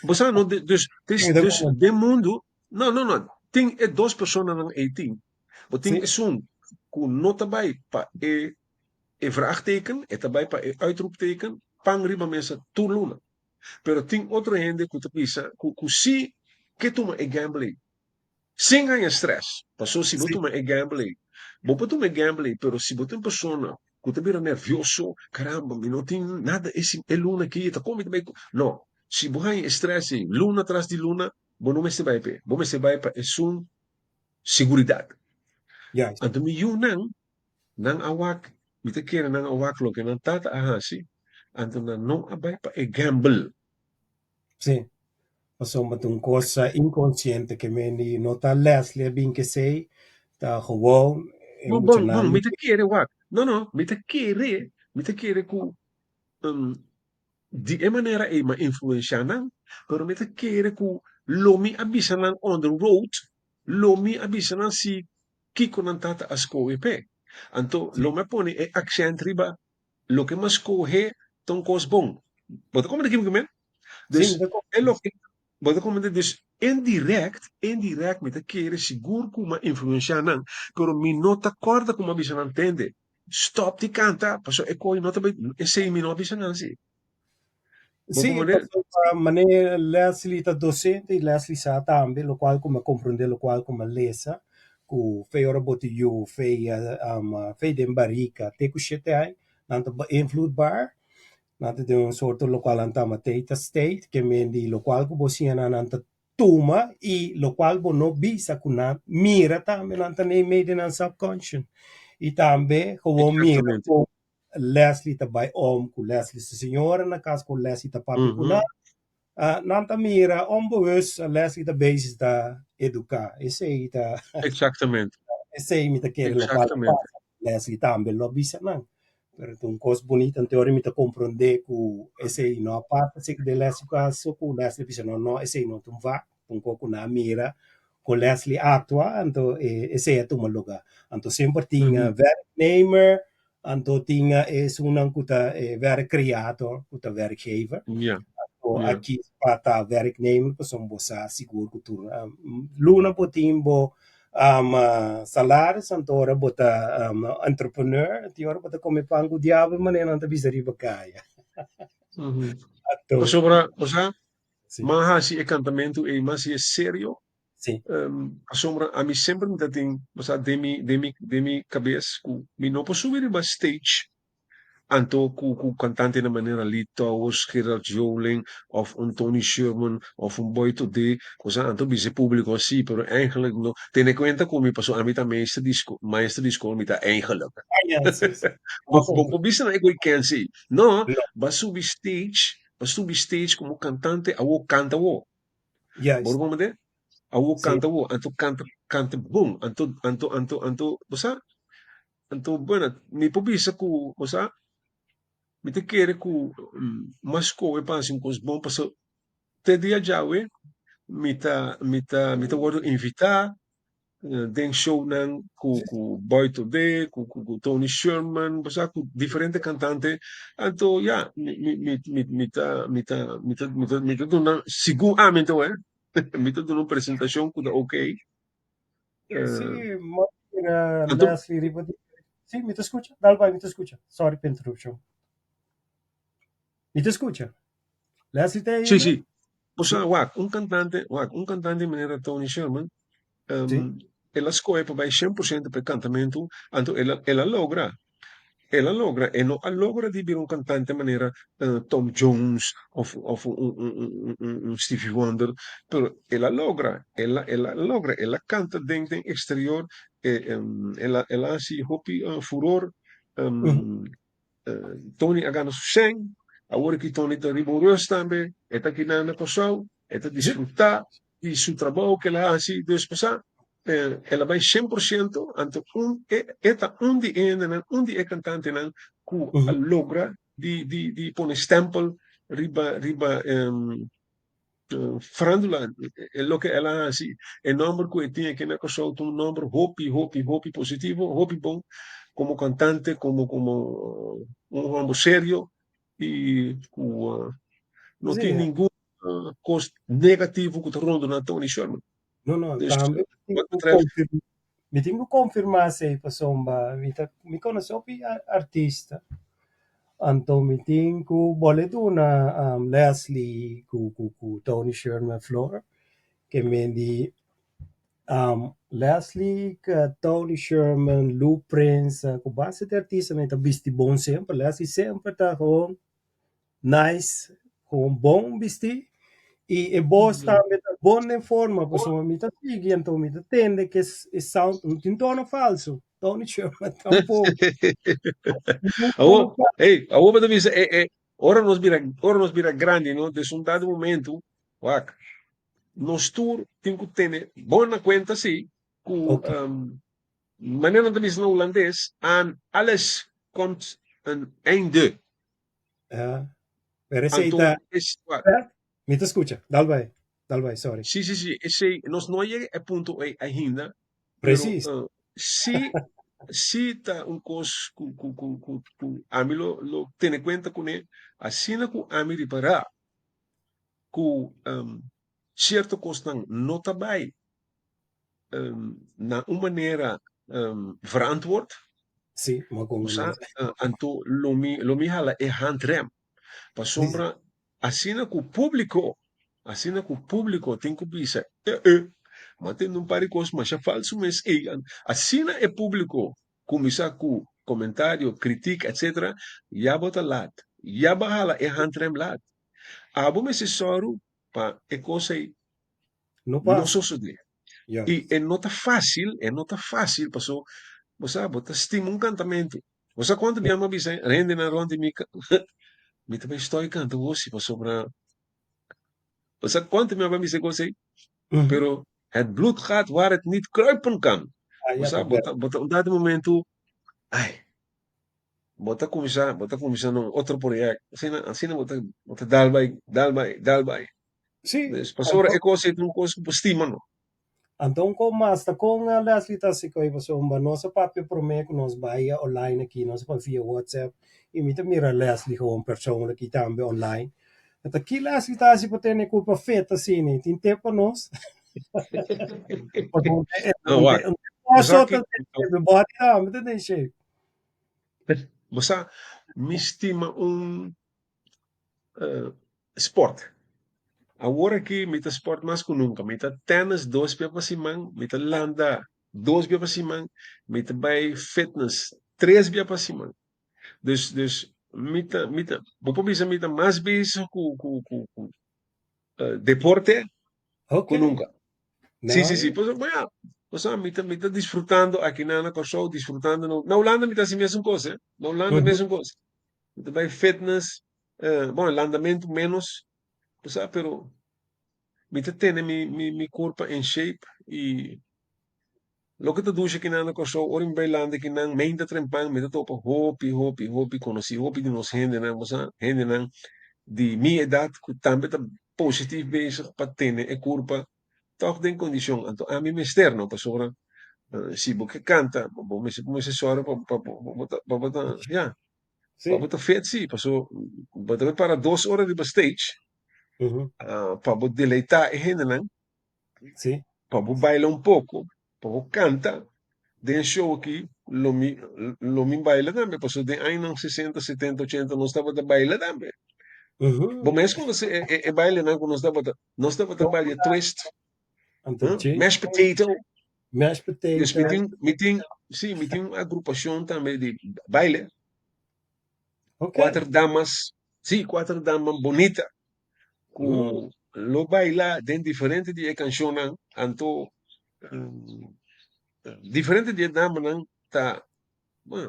Bo sa no, dus, dus, dus den mundu, no, no, no, tin e dos personanan ei tin. Bo tin esun ku no ta bai pa e e vraagteken, e ta bai pa e uitroepteken, pan riba mesa tur luna. Pero tin otro hende ku ta bisa ku ku si ke tuma e gamble ei. Sin haña stress. Paso si bo tuma e gamble ei, bo por tuma e gamble ei, pero si bo ta un persona ku ta bira nervioso, caramba mi no tin nada e e luna aki, ta kon mi ta bai ku. No, si bo haña e stress ei luna tras di luna, bo no mester bai p'e, bo mester bai pa esun seguridat. Anto mi yunan, nan a wak, mi ta kere nan a wak loke nan tata a hasi, anto nan no a bai pa e gamble. Sí, pasobra ta un cosa inkonsiente ke men di no ta Leslie a bin kesei, ta gewoon e Bon, bon, bon, muchanan. mi ta kere wak. No, no, mi ta kere, mi ta kere ku di e manera ei mi a influenshá nan, pero mi ta kere ku lo mi a bisa nan on the road, lo mi a bisa nan si kiko nan tata a skohe p'e. Anto lo mi a pone e aksènt riba Loke mi a skohe ta un kos bon. Bo ta komprende kiko mi men? Sí, Dus mi ta e komprende. loke bo ta komprende dus indirect, indirect mi ta kere sigur ku mi a influenshá nan, pero mi no ta kòrda ku mi a bisa nan tende, stòp di kanta pasobra e kos no ta bai, esei mi no a bisa nan si. Bo Sí, komprende? pasobra manera Leslie ta docente y Leslie sa tambe locual cu mi a comprende locual cu mi a lesa cu fe ora bo ta yu fe fe den barica te cu shete aña nan ta beïnvloedbaar nan ta den un soorto locual nan ta yama theta state ke men di locual cu bo siña nan nan ta tuma y locual bo no bisa cu nan mira tambe nan ta meimei den nan subconscious y tambe gewoon mira Exactamente. Leslie ta bai om ku Leslie su señora na kas ku Leslie ta papia ku nan. Nan ta mira onbewust Leslie ta bezig ta eduká. Esei ta Exactamente. esei mi ta kere lokual a pasa. Leslie tambe lo bisa nan. Pero ta un kos bunita anto ora mi ta komprondé ku esei no a pasa así den Leslie kaso ku Leslie a bisa no no esei no ta un vak. Un kos ku nan a mira kon Leslie aktua anto esei a tuma lugá. Anto semper tin werknemer Anto tin esunnan ku ta e werkcreator, ku ta werkgever. Anto a kis pa ta werknemer pasobra bo sa sigur ku tur luna bo tin bo salaris, anto ora bo ta entrepreneur tin ora bo ta kome pan ku diabel manera nan ta bisa riba kaya. Anto Pasobra, bo sa, mi a hasi e kantamentu ei, mi a hasi e serio Sí. Pasobra ami semper mi ta tin, bo sa, den mi, den mi, den mi kabes ku mi no por subi riba stage anto ku ku kantantenan manera Lee Towers, Gerard Joling òf un Tony Sherman òf un Boy Todé, bo sa, anto bisa e públiko así, pero eigenlijk no. Tene kuenta ku mi pasobra ami ta meester di sko, maestro di skol mi ta eigenlijk. Ah, ya, sí, sí. Bo bo por bisa nan e ku e kèn sí. No, bo a subi stage, bo a subi stage komo kantante awor kanta awor. Bo Juist. por mende? Awo Sí. kanta awo, anto kanta kanta bon, anto anto anto anto, bo sa? Anto bueno, mi por bisa ku, bo sa? Mi ta kere ku m'a skohe pa hasi un kos bon pasobra te dia djawe mi ta mi ta mi ta wòrdu invitá den shownan ku ku Boy Todé, ku ku ku Tony Sherman, bo sa ku diferente kantante. Anto ya, mi mi mi mi mi ta mi ta mi ta mi ta mi ta duna segun ami anto eh mi ta duna un presentashon ku ta okey. Sí, m'a mira Anto Leslie riba di. Sí, mi ta skucha. Dal bai, mi ta skucha. Sorry pa interrupshon. Mi ta skucha. Leslie ta Sí, ainda? sí. Bo Sí. sa, wak, un kantante, wak, un kantante manera Tony Sherman, Sí. el a skohe pa bai 100% pa e kantamentu, anto el a, el a logra. El a logra. E no a logra di bira un kantante manera Tom Jones òf òf un un un un un Stevie Wonder, pero el a logra, el a el a logra, el a kanta den den eksterior, el a el a hasi hopi furor. Tony a gana su shen, awor aki Tony ta riba un rust tambe, e ta kinan na Kòrsou, e ta disfrutá di su trabou ku el a hasi, dus pasá el a bai 100%, anto un e ta un di e hendenan, un di e kantantenan ku a logra di di di pone stèmpel riba riba Farándula, e loke el a hasi, e nòmber ku e tin aki na Kòrsou ta un nòmber hopi, hopi, hopi positivo, hopi bon komo kantante, komo komo un hòmber serio i ku no tin ningun kos negativo ku ta rondona Tony Sherman. No, no, Dus, tambe mi tin wat ku betreft. konfirmá, mi tin ku konfirmá esei pasobra mi ta mi konosé hopi artista, anto mi tin ku bole duna Leslie ku ku ku Tony Sherman flor ke men di Leslie Tony Sherman, Lou Prince ku base di artistanan ta bisti bon semper, Leslie semper ta gewoon Nice, con bon bisti y e voz tambe ta bon den forma, pasobra mi ta sigui anto mi ta tende ke e sound no tin tono falso, Tony Sherman tampoco. Awor, hey, awor bo ta bisa e e ora nos bira ora nos bira grandi no des un dado momento wak nos tur tin ku tene bon na kuenta si ku manera nan ta bisa na hulandes aan alles komt een einde. Ja. Pero esei Anto ta es wak. Mi ta skucha. Dal bai. Dal bai, sorry. Sí, sí, sí. Esei, nos no a yega e punto ei ainda, pero Precies. sí, sí ta un kos ku ku ku ku ku ami lo lo tene kuenta kuné, asina ku ami ripará ku sierto kosnan no ta bai na un manera verantwoord, Sí, m'a bo sa, comprende. anto lo mi lo mi hala e handrem. Pasobra asina ku públiko, asina ku públiko tin ku bisa, eh eh, m'a tende un par di kos masha falsu mes ei. Asina e públiko kuminsá ku komentario, kritik, etsetera, ya bo ta lat. Ya bo a hala e handrem lat. Abo mester sòru pa e kos ei No no pasa. sosodé. Ja. I e no ta fásil, e no ta fásil paso bo sa bo ta stima un kantamentu. Bo sa kuantu bia mi a bisa hendenan rònt di mi, mi ta bai stòi kanta hosi pasobra bo sa kuantu mi a bai bisa e kos ei? Pero het bloed gaat waar het niet kruipen kan. Ah, Bo ja, sa ta bo bèrdad. ta bo ta un dado momentu, ai, bo ta kuminsá bo ta kuminsá na un otro proyèkt. Asina asina bo ta bo ta dal bai dal bai dal bai. Sí, Dus pasobra anto, e kos ei ta un kos ku bo stima no. anto un kon mas ta kon Leslie ta hasi koe pasobra nos a papia promé ku nos bai online aki, nos a papia via WhatsApp i mi ta mira Leslie gewoon persoonlijk i tambe online. Ta ki Leslie ta hasi pa tene kurpa fit asina? Tin tep pa nos? Pasobra un No, wak. un Bo sa oso ki ta den shape, body tambe ta den shape. Bo sa mi stima un Sport. Awor aki mi ta sport mas ku nunka. Mi ta tennis dos bia pa siman, mi ta landa dos bia pa siman, mi ta bai fitness tres bia pa siman. Dus dus mi ta mi ta bo por bisa mi ta mas bezig ku ku ku ku deporte ku nunka. Sí, sí, sí. Pasobra bo ya, bo sa, mi ta, mi ta disfrutando aki na na Kòrsou, disfrutando na, na Hulanda mi ta hasi mesun kos, eh. Na Hulanda mesun kos. Mi ta bai fitness, bon, landamentu ménos, bo sa, pero mi ta tene mi, mi, mi kurpa en shape i. Loke ta dushi kinan na Kòrsou, ora mi bai landa kinan, meinta trempan mi ta topa hopi, hopi, hopi konosí, hopi di nos hendenan, bo sa, hendenan di mi edat ku tambe ta positif bezig pa tene e kurpa tòg den kondishon. Anto ami mester no, pasobra si bo ke kanta, bo mester bo mester sòru pa pa bo ta pa bo ta ya, pa bo ta fit si, paso bo ta bai para dos ora riba stage pa bo deleitá e hendenan. Pa bo baila un poko, pa bo kanta den show aki lo mi lo mi baila tambe pasobra den añanan sesenta, setenta, ochenta nos tabata baila tambe. Bo mes konosé e e e bailenan ku nos tabata nos tabata balia twist, mashed potato. Mashed potato. Dus mi tin mi tin si mi tin un agrupashon tambe di baile. Kuater damas, si kuater dama bonita. Ku lo baila den diferente di e kanshonnan, anto diferente di e damanan ta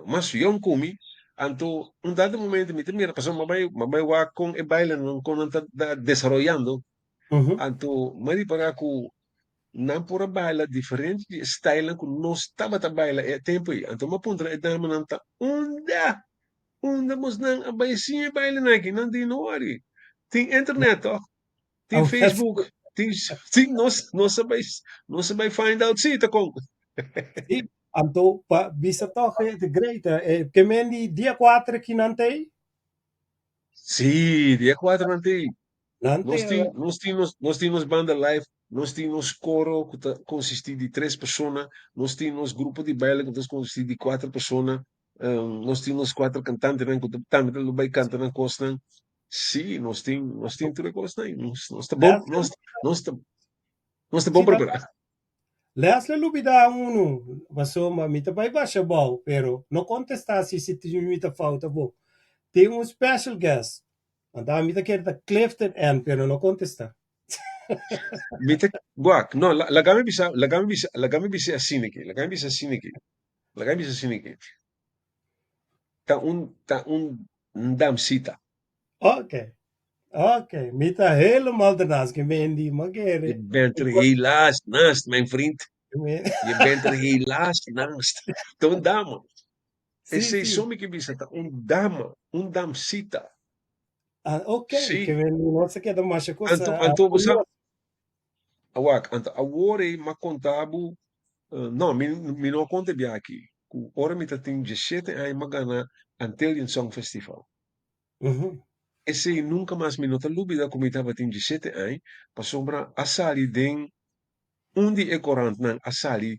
mas yòn ku mi, anto un dado momento mi ta mira pasobra mi a bai mi a bai wak kon e bailenan kon nan ta desaroyando, anto mi a ripará ku nan por a baila diferente di e stylnan ku nos tabata baila e tempu ei, anto mi a puntra e damanan ta unda Unda bosnan a bai siña e bailenan aki? Nan di no wori. Tin internet toch? Tin Facebook, tin tin nos nos a bai nos a bai find out si ta kon. Si, anto pa bisa toch e ta great. E ke men di dia kuater ki nan ta ei? Si, dia kuater nan ta ei. Nan Nos ta tin nos tin nos nos tin nos banda live, nos tin nos koro ku ta konsistí di tres persona, nos tin nos grupo di baile ku ta konsistí di kuater persona. Nos tin nos kuater kantantenan ku tambe ta lo bai kanta nan kosnan. Sí, nos tin, nos tin tur e kosnan. Nos, nos ta bon, nos, nos ta, nos ta bon prepará. Leslie lubidá unu, pasobra mi ta bai basha abou, pero no kontestá si si mi ta falta bo. Tin un special guest, anto mi ta kere ta Clifton N, pero no kontestá. Mi ta, wak, no, laga mi bisa, laga mi bisa, laga mi bisa asina aki, laga mi bisa asina aki. Laga mi bisa asina ki ta un ta un damsita. Ok, ok, mi ta helemaal ernaast, ke men di ma kere. Je bent er helaas naast, mijn vriend. Je bent er helaas naast. Ta un dama. Esei so mi ke bisa, ta un dama, un damsita. Ah, ok, ke men di nos a keda masha cosa. Anto, anto bo sa, Awak, anto awor ei m'a konta bo, no, mi mi no a konta e biaha aki, ku ora mi ta tin diesshete aña m'a gana Antillian Song Festival. Esei nunka mas mi no ta lubida ku mi tabatin diesshete aña, pasobra a sali den un di e korantnan a sali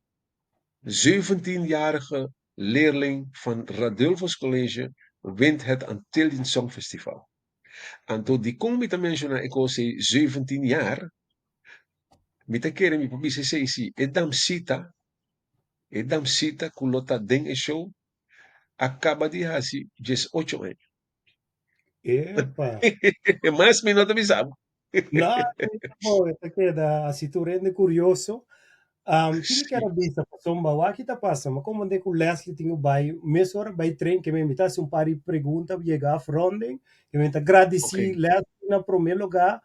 zeventienjarige leerling van Radulphus College wint het Antillian Song Festival. Anto dikon mi ta menshoná e kos ei zeventien jaar? Mi ta kere mi por bisa esei si e damsita, e damsita ku lo ta den e show a kaba di hasi diesocho aña. Epa! Mas mi no ta bisa bo. No, bo, e ta keda asi tur hende kurioso. Ki mi kier a bisa pasobra wak ki ta pasa, mi a komprende ku Leslie tin ku bai mesora bai tren ke mi ta hasi un par di pregunta yega afronding ke mi ta gradisí Leslie na prome lugá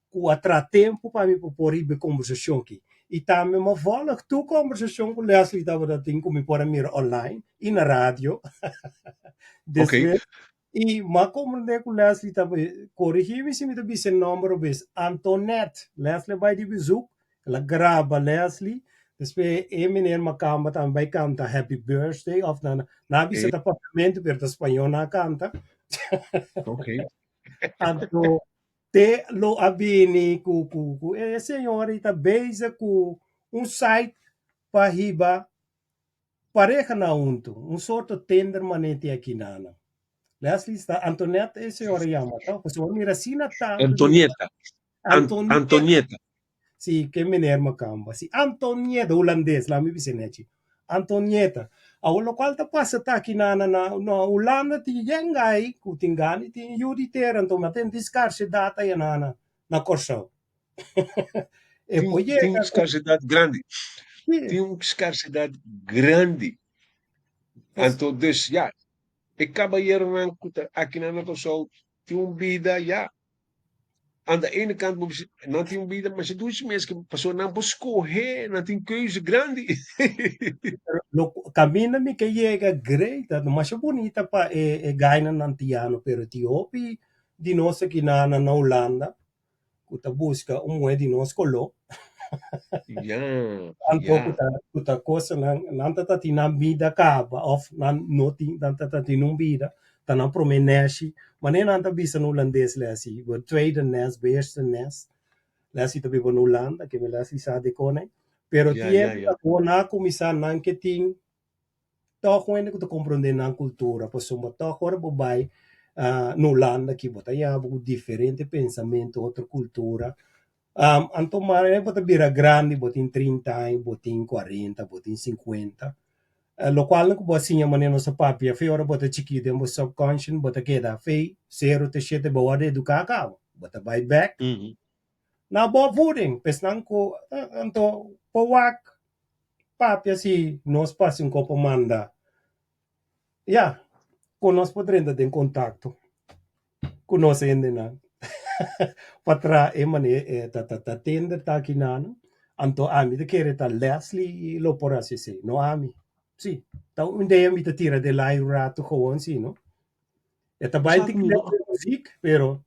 ku a traha tempu pa mi por por riba e kombersashon aki. I tambe mi a vòlg tur kombersashon ku Leslie tabata tin ku mi por a mira online i na radio. Despues I m'a komprendé ku Leslie ta korigí mi si mi ta bisa e nòmber obes, Antoinette. Leslie a bai di bezoek, el a graba Leslie, despues e meneer Makamba tambe bai kanta Happy Birthday òf nan nan a bisa ta papiamentu pero ta spañó nan a kanta. Anto te lo a bini ku ku ku e señor i ta bezig ku un site pa hiba Pareha na huntu, un sorto tender maneti aki nana. Leslie sta Antoinette e señora yama to? Pasobra mira asina tantu di Antonieta. Antonieta. Antonieta. Si, ke meneer Makamba. Si, Antonieta, hulandes, laat mi bisa nechi. Antonieta. Awor lokual ta pasa ta aki nana na na Hulanda tin yen gai ku tin gana tin yu di tera anto ma tin skarsedat aya nana na Kòrsou. E Tin por tin yega ku skarsedat grandi. Si. Tin un skarsedat grandi. Anto dus ya, e kabayeronan ku ta akinan na Kòrsou tin un bida ya. Aan de ene kant bo bisa nan tin un bida masha dushi mes ke pasobra nan por skohe, nan tin keuze grandi. Pero lo kaminda mi ke yega great ta masha bunita pa e e gainan antiano pero tin hopi di nos aki na na Hulanda ku ta buska un muhé di nos koló. Ya, Anto ku ya. ta ku ta kosanan nan ta tin nan bida kaba òf nan no tin nan ta tin un bida ta nan promé nèshi manera nan ta bisa na hulandes lesi bo tweede nest bo eerste nest lesi ta biba na Hulanda ke mi lesi sa dikon pero Ya, ya, tiempo ya. ta ku nan a kuminsá nan ke tin Tòg un hende ku ta komprondé nan kultura pasobra tòg ora bo bai na Hulanda aki bo ta yaba ku diferente pensamentu, otro kultura. Anto manera bo ta bira grandi bo tin 30 aña, bo tin 40, bo tin 50, lokual ku bo a siña manera nos a papia fe ora bo ta chikito den bo subconscious bo ta keda fe sero te shete bo wòrdu eduká kaba, bo ta bai bèk na bo voeding, pesnan ku anto por wak Papia si nos pasa un kopo manda ya ku nos por drenta den kontakto ku nos hendenan pa traha e manera e ta ta ta tender ta aki nan anto ami ta kere ta Leslie lo por hasi esei no ami si ta un idea mi ta tira den lai un rato gewoon si no e ta bai Sa tin ku mi no muziek pero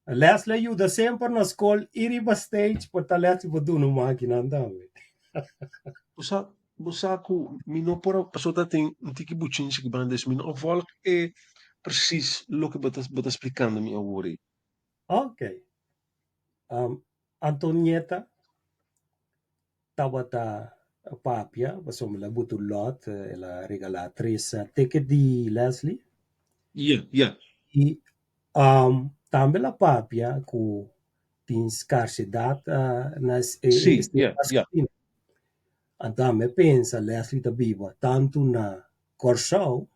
Leslie a yuda semper na skol i riba stage por ta Leslie por duna un makinan tambe. Bo sa, bo sa ku mi no por a, pasobra ta tin un tiki buchinchi ki banda es mi no a volg e precies loke bo ta bo ta splikando mi awor ei. Ok. Antonieta tabata papia pasobra el a buta un lot, el a regalá tres ticket di Leslie. Ya, ya. I tambe el a papia ku tin skarsedat na e Sí, estilo ya, ya. maskulino. Anto mi a pensa Leslie ta biba tantu na Kòrsou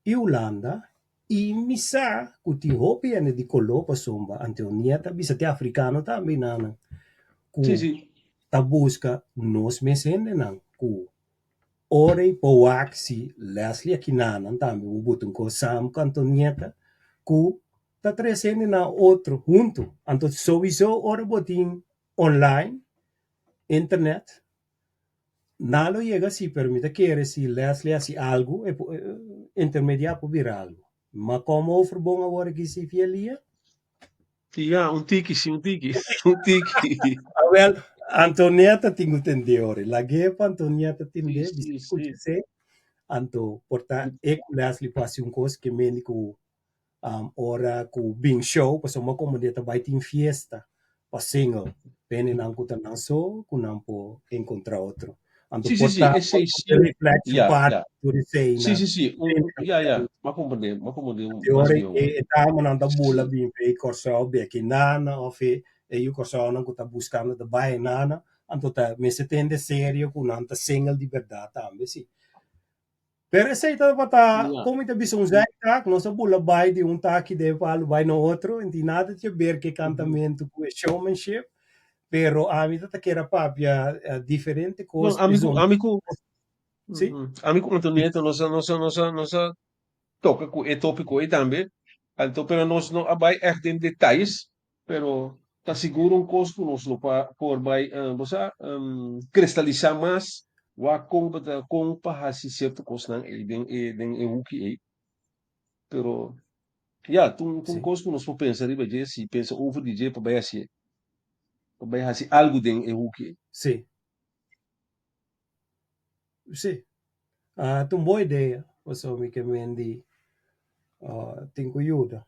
i Hulanda i mi sa ku tin hopi hende di koló pasobra Antonieta a bisa tin afrikano tambe nan ku Sí, sí. ta buska nos mes hendenan ku ora i por wak si Leslie aki nanan tambe bo buta un kos sam ku Antonieta ku ta trese hendenan otro huntu. Anto souiso ora bo tin online, internet, Nan lo yega si, pero mi ta kere si Leslie hasi algu, e por intermediá por bira algu. Ma komo over bon awor aki si fielia? Ya, un tiki si, un tiki, un tiki. Awel, Antonieta tin ku tende ora. Lag'é pa Antonieta tende, Sí, bisa sí, skucha sí. esei. Anto por ta e ku Leslie por hasi un kos ke mende ku ora ku bin show pasobra komo di ta bai tin fiesta pa single hendenan ku ta nan so ku nan por enkontra otro anto Sí, sí, por sí, ta esei sí. reflection Ya, party ya. tur esei Sí, na sí, sí. Un, ya, ya. M'a komprendé, m'a komprendé Di mas ora mihó. e damanan ta bula Sí. bin fe Kòrsou beki nana òf e e yu Kòrsounan ku ta buskando ta bai nana anto ta mester tende serio ku nan ta single di bèrdat tambe si. Pero esei tabata, Ja. kon mi ta bisa, un zijtak, nos a bula bai di un taki den palu bai na otro, en tin nada te ber ku e kantamentu ku e showmanship, pero ami ta ta kere papia diferente No, kos, ami ku, p'esun ami ku, Sí. ami ku Antonieta nos a, nos a, nos a, nos a toka ku e tópiko ei tambe, anto pero nos no a bai ègt den detayes, Pero ta sigur un kos ku nos lo pa por bai bo sa kristalisá mas wak kon bo ta kon pa hasi sierto kosnan ei den e den e huki ei. Pero ya ta un ta un Sí. kos ku nos por pensa riba dje si pensa over di dje pa bai hasié pa bai hasi algu den e huki ei. Sí. Sí. Ah, ta un bon idea pasobra mi ke men di tin ku yuda.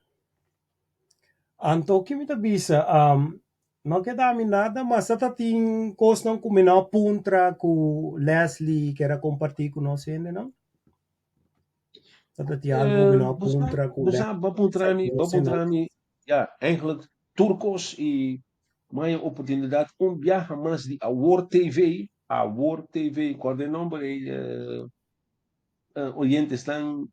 Anto ki mi ta bisa, no keda mi nada mas ta tin kosnan ku mi no a puntra ku Leslie kier a kompartí ku nos hendenan? Ta tin algu mi no a Bo sa, puntra ku bo sa, bo a Leslie puntra mi, bo a puntra mi, ya, eigenlijk tur kos i maya oportunidat un biaha mas di Awor TV, Awor TV, kòrda e nòmber ei, oyentesnan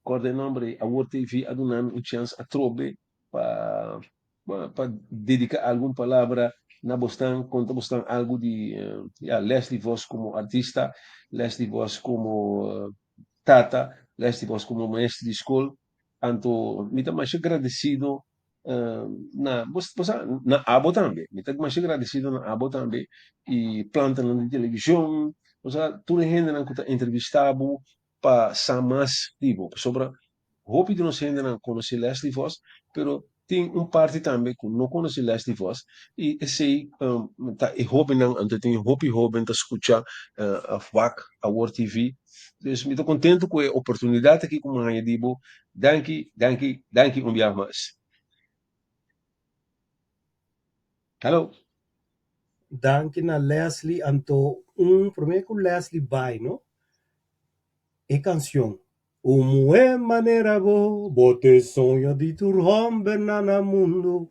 Kòrda e nòmber ei, Awor TV a duna mi un chèns atrobe pa, bueno, pa dediká algun palabra na bosnan, konta bosnan algu di, ya, Leslie Vos komo artista, Leslie Vos komo tata, Leslie Vos komo maestro di skol. Anto mi ta masha gradesido. Na bo bo sa na abo tambe mi ta masha gradesido na abo tambe i plantanan di televishon bo sa tur e hendenan ku ta entrevistá bo pa sa mas di bo pasobra hopi di nos hendenan konosé Leslie Vos pero tin un parti tambe ku no konosé Leslie Vos i esei ta e hóbennan anto tin hopi hóben ta skucha òf wak Awor TV dus mi ta kontentu ku e oportunidat aki ku mi haña di bo Danki, danki, danki un biaha mas. Hallo. Danki na Leslie anto un prome ku Leslie bai no e kanshon Un muhé manera bo, bo t'e soño di tur hòmbernan na mundu.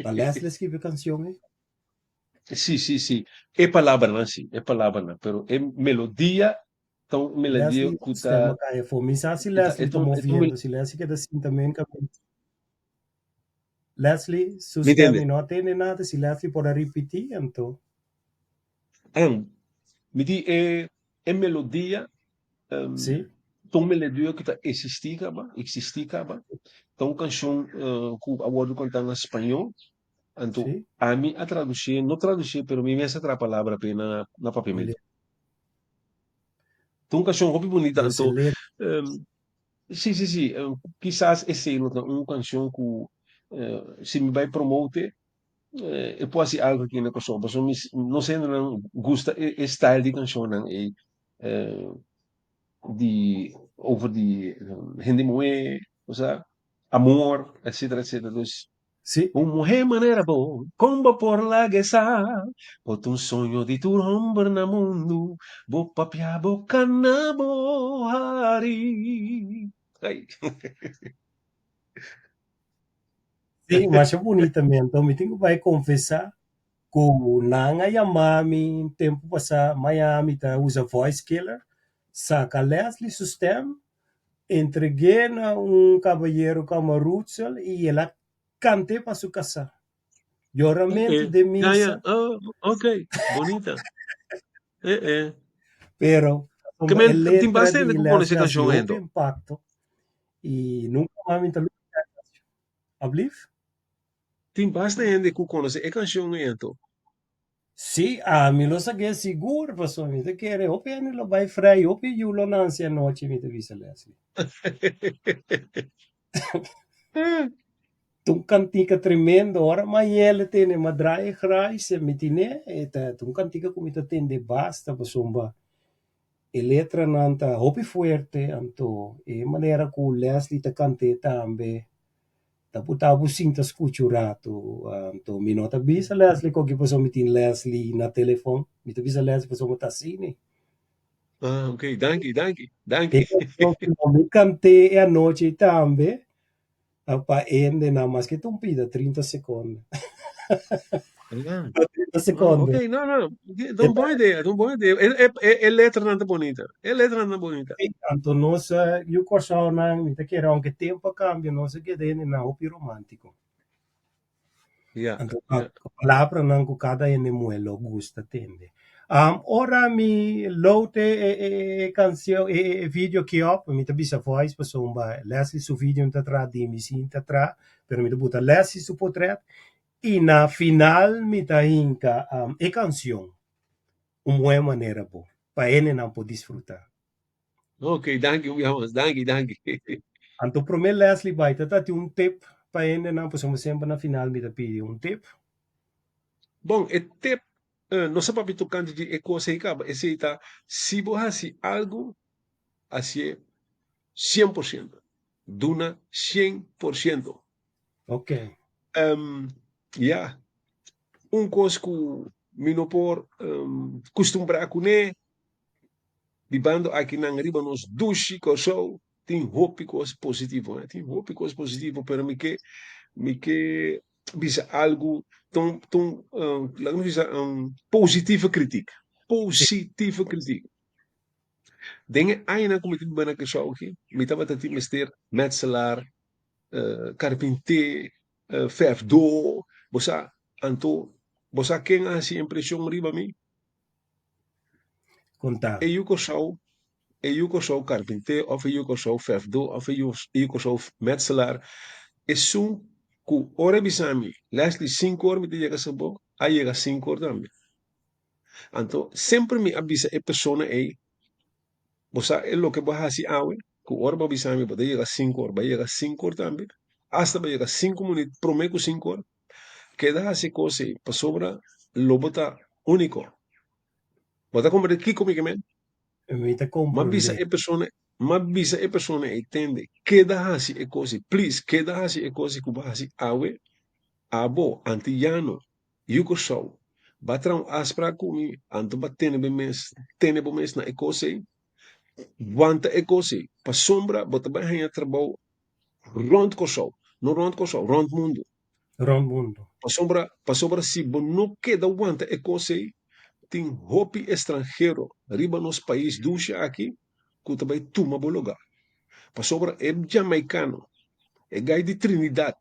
Ta Leslie a skibi e kanshon ei? Sí, sí, sí. E palabranan sí, e palabranan, pero e melodia Ta un melodia Leslie ku stem ta a kai afó. Mi sa si e ta Leslie e ta ta un e ta un moviendo, si Leslie keda sinta men kaminda. Leslie, su Mi stem tende. mi no a tende nada, si Leslie por a ripití anto. An, mi di e e melodia Sí. ta un melodia ku ta eksistí kaba, eksistí kaba. Ta un kanshon ku a wòrdu kantá na spañó. Anto Sí. ami a tradusié, no tradusié, pero mi mes a traha palabra p'e na na papiamentu. Ta un canción hopi bunita Dos anto e letra. si si si kisas esey lo ta un canción cu si mi bay promote e por haci algo aki na Kòrsou pasobra mi nos hendenan gusta e style di cancionnan ey di over di hende muhe osea amor etcetera etcetera dus Sí. Un muhé manera bo, kon bo por lag'e sa? Bo ta un soño di tur homber na mundu, bo papia bo kana bo hari. Ai. Sí, masha bunita mi. Anto mi tin ku bai konfesá ku nan a yama mi tempu pasá Miami ta usa voice killer, saka Leslie su stem Entreg'é na un kabayero kòmo Rutzel i el a kant'é pa su kasá. Yoramentu Eh, den ya, ya, misa. oh, ok, bonita. Eh, eh. Pero Ke pasobra e men tin letra basta hende di ku konosé Leslie a hasi kanshon hopi ento. impakto i nunka mas mi ta lubidá e kanshon. Ablief? Tin basta hende ku konosé e kanshon ento. Sí, ami lo sak'é sigur, pasobra mi ta kere hopi hende lo bai frei, hopi yu lo nanse anochi, mi ta bisa Leslie. Ta un kantika tremendo, ora Mayele tene ma draai grais, mi tine, e ta un kantika ku mi ta tende basta, pasobra e letranan ta hopi fuerte, anto e manera ku Leslie ta kant'é tambe Ta puta bo sinta scucha un rato, anto mi no ta bisa Leslie koki pasobra mi tin Leslie na telefon, mi ta bisa Leslie pasobra ta asina. Ah, ok, danki, danki, danki. E canción cu lo mi canté e anochi tambe ta pa hendenan maske ta un pida 30 seconde. Ah, 30 ah, ok, seconde. no, no, ta un bon idea, ta un bon idea. E, e, e, e letranan ta bonita, e letranan ta bonita. Anto nos yu Kòrsounan, mi ta kere aunke tempu a kambia, nos a keda hendenan hopi romántico. Ja, Anto ja. palabranan ku kada hende muhé lo gusta tende. Ora mi load e e e kanshon e e video aki op, mi ta bisa voice pasobra Leslie su video no ta traha di mi si ta traha, pero mi ta buta Leslie su potret i na final mi ta hinka e kanshon Un Muhé Manera Bo pa hendenan por disfruta. Ok, danki Williams, danki, danki. Anto promé Leslie bai ta ta tin un tip pa hendenan pasobra semper na final mi ta pidi un tip. Bon, e tip no sa papia tokante di e kos ei kaba, esei ta si bo hasi algu, hasié 100%, duna 100%. Ok. Ya, un kos ku mi no por kustumbrá kuné Bibando akinan riba nos dushi Kòrsou tin hopi kos positivo, eh, tin hopi kos positivo, pero mi ke mi ke bisa algu ta un ta un laga nos bisa positieve kritiek, positieve kritiek. Den e añanan ku mi ta biba na Kòrsou aki, mi tabata tin mester metselaar, karpinté, fèrfdó, bo sa, anto bo sa ken a hasi impreshon riba mi? Konta. E yu Kòrsou, e yu Kòrsou karpinté òf e yu Kòrsou fèrfdó òf e yu Kòrsou metselaar, esun ku ora e bisa mi, Leslie, sinku or mi ta yega sa bo, a yega sinku or tambe. Anto semper mi a bisa e persona ei, bo sa e loke bo a hasi awe, ku ora bo a bisa mi bo ta yega sinku or, bo a yega sinku or tambe, asta bo a yega sinku minüt promé ku sinku or. Keda hasi e kos ei pasobra lo bo ta úniko. Bo ta komprendé kiko mi ke men? Mi ta M'a bisa komprendé. e persona, m'a bisa e persona ei, tende, keda hasi e kos ei, please, keda hasi e kos ei ku bo a hasi awe, abo, antiyano, yu Kòrsou, ba traha un afsprak ku mi, anto ba tene bo mes, tene bo mes na e kos ei, wanta e kos ei, pasobra bo ta bai haña trabou rònt Kòrsou, no rònt Kòrsou, rònt mundu. Rònt mundu. Pasobra, pasobra si bo no keda wanta e kos ei, tin hopi estranhero riba nos pais dushi aki ku ta bai tuma bo lugá. Pasobra e jamaikano, e gai di Trinidad,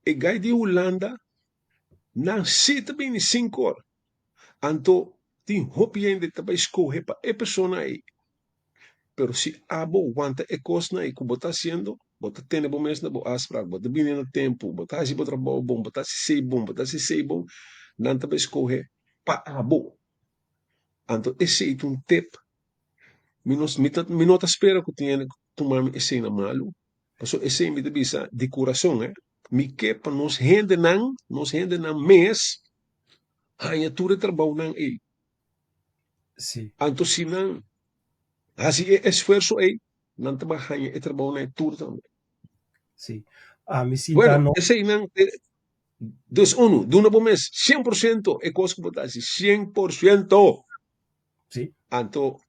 e gai di Hulanda, nan si ta bini sin kor. Anto tin hopi hende ta bai skohe pa e persona ei. Pero si abo wanta e kosnan ei ku bo ta hasiendo, bo ta tene bo mes na bo afsprak, bo ta bini na tempu, bo ta hasi bo trabou bon, bo ta hasi esei bon, bo ta hasi esei bon, nan ta bai skohe pa abo. Anto esei ta un tip. Mi no mi ta mi no ta spera ku tin hende ku tuma mi esei na malu, pasobra esei mi ta bisa di kurason eh. Mi ke pa nos hendenan, nos hendenan mes haña tur e trabounan ei. Sí. Anto si nan hasi e esfuerso ei, nan ta bai haña e trabounan ei tur tambe. Sí. Ami sinta Bueno, no. eseinan te dus unu, duna bo mes 100% e kos ku bo ta hasi, 100%! Sí. Anto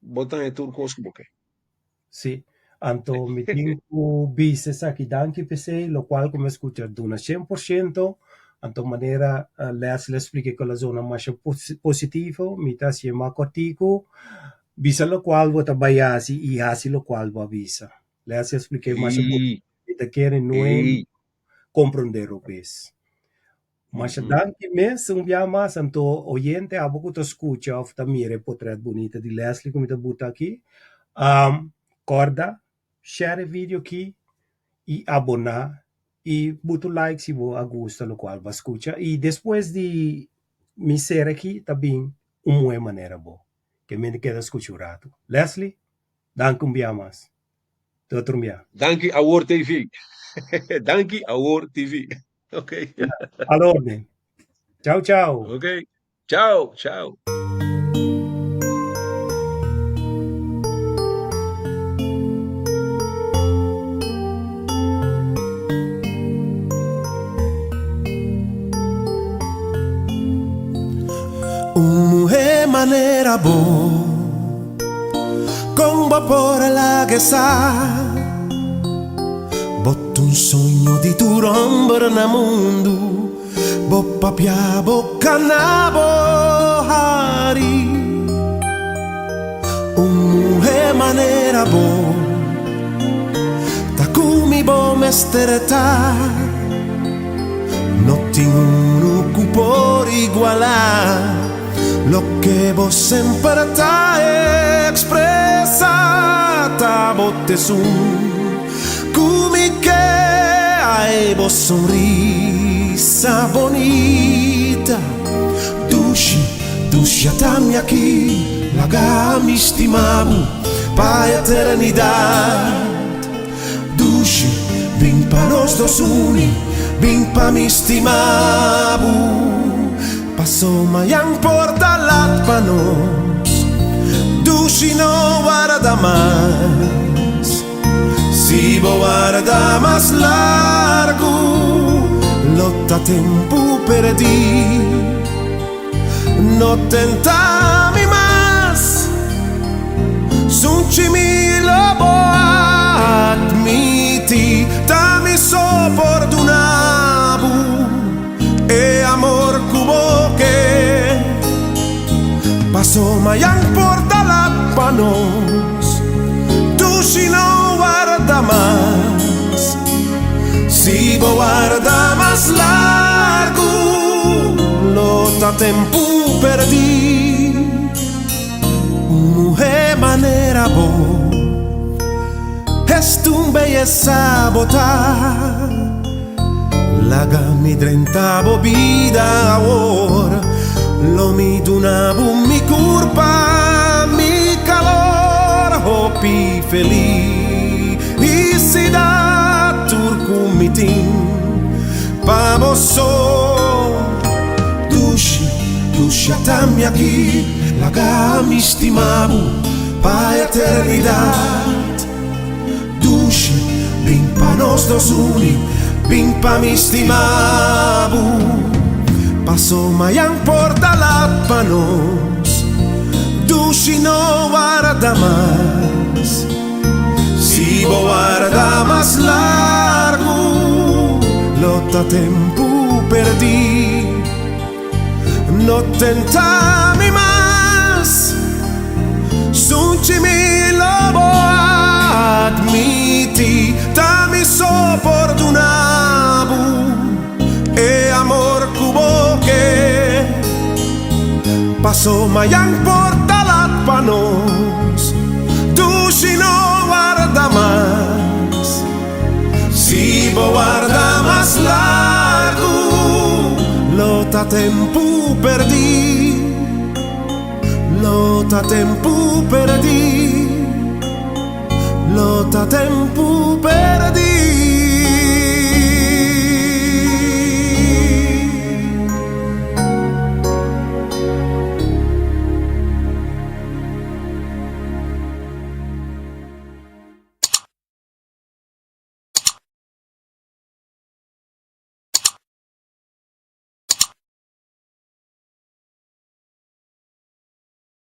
bo ta haña tur kos ku bo ke. Sí, anto mi tin ku bisa esaki danki p'esei, lokual ku mi a skucha duna 100%, anto manera Leslie a splika ku el a zona masha positivo, mi ta hasié mas kòrtiku, bisa lokual bo ta bai hasi i hasi lokual bo a bisa. Leslie a splik'é masha Sí, mi ta kere nuem ey. komprondé robes. Masha danki mes un bia mas anto oyente abo ku ta skucha òf ta mira e potret bunita di Leslie ku mi ta buta aki kòrda share e video aki i aboná i buta un like si bo a gusta lokual bo a skucha i despues di mi sera aki ta bin un muhé manera bo ke mi ta keda skucha un ratu. Leslie danki un bia mas. Te otro un bia. Danki Awor TV. Danki Awor TV. Ok. Al orden. Chao, chao. Ok. Chao, chao. Un muhé manera bo, kon bo por a laga sa? Bo ta un soño di tur homber na mundu, bo papia bo cana bo hari. Un muhe manera bo, ta cu mi bo mester ta. No tin unu cu por iguala loke bo semper ta expresa. Ta bo t'esun cu mi ke, ai bo sonrisa bonita. Dushi, dushi ata mi aki, laga mi stima bo pa eternidad. Dushi, bin pa nos dos uni, bin pa mi stima bo. Paso mayan por ta lat pa nos, dushi no warda mas. Si bo warda mas largu, lo ta tempu perdí. No tenta mi mas, sunchi mi lo bo admiti, ta mi so por duna bo e amor cu bo ke. Paso mayan por ta lat pa nos, dushi no warda mas. Si bo warda mas largu, lo ta tempu perdí. Un muhé manera bo, esta un beyesa bo ta. Laga mi drenta bo bida awor. Lo mi duna bo mi kurpa, mi kalor. Hopi felisidat tur ku mi tin pa bo so. Dushi, dushi, ata mi aki. Laga mi stima bo pa eternidat. Dushi, bin pa nos dos uni, bin pa mi stima bo. Paso mañan por ta lat pa nos. Dushi, no warda mas. Si bo warda mas largu, lo ta tempu pèrdí. No tenta mi mas. Sunchi mi, lo bo atmití. Ta mi so por duna bo e amor ku bo ke. Paso mañan por ta lat pa nos. Dushi, no warda mas. Si bo warda mas largu, lo ta tempu pèrdí. Lo ta tempu pèrdí. Lo ta tempu pèrdí.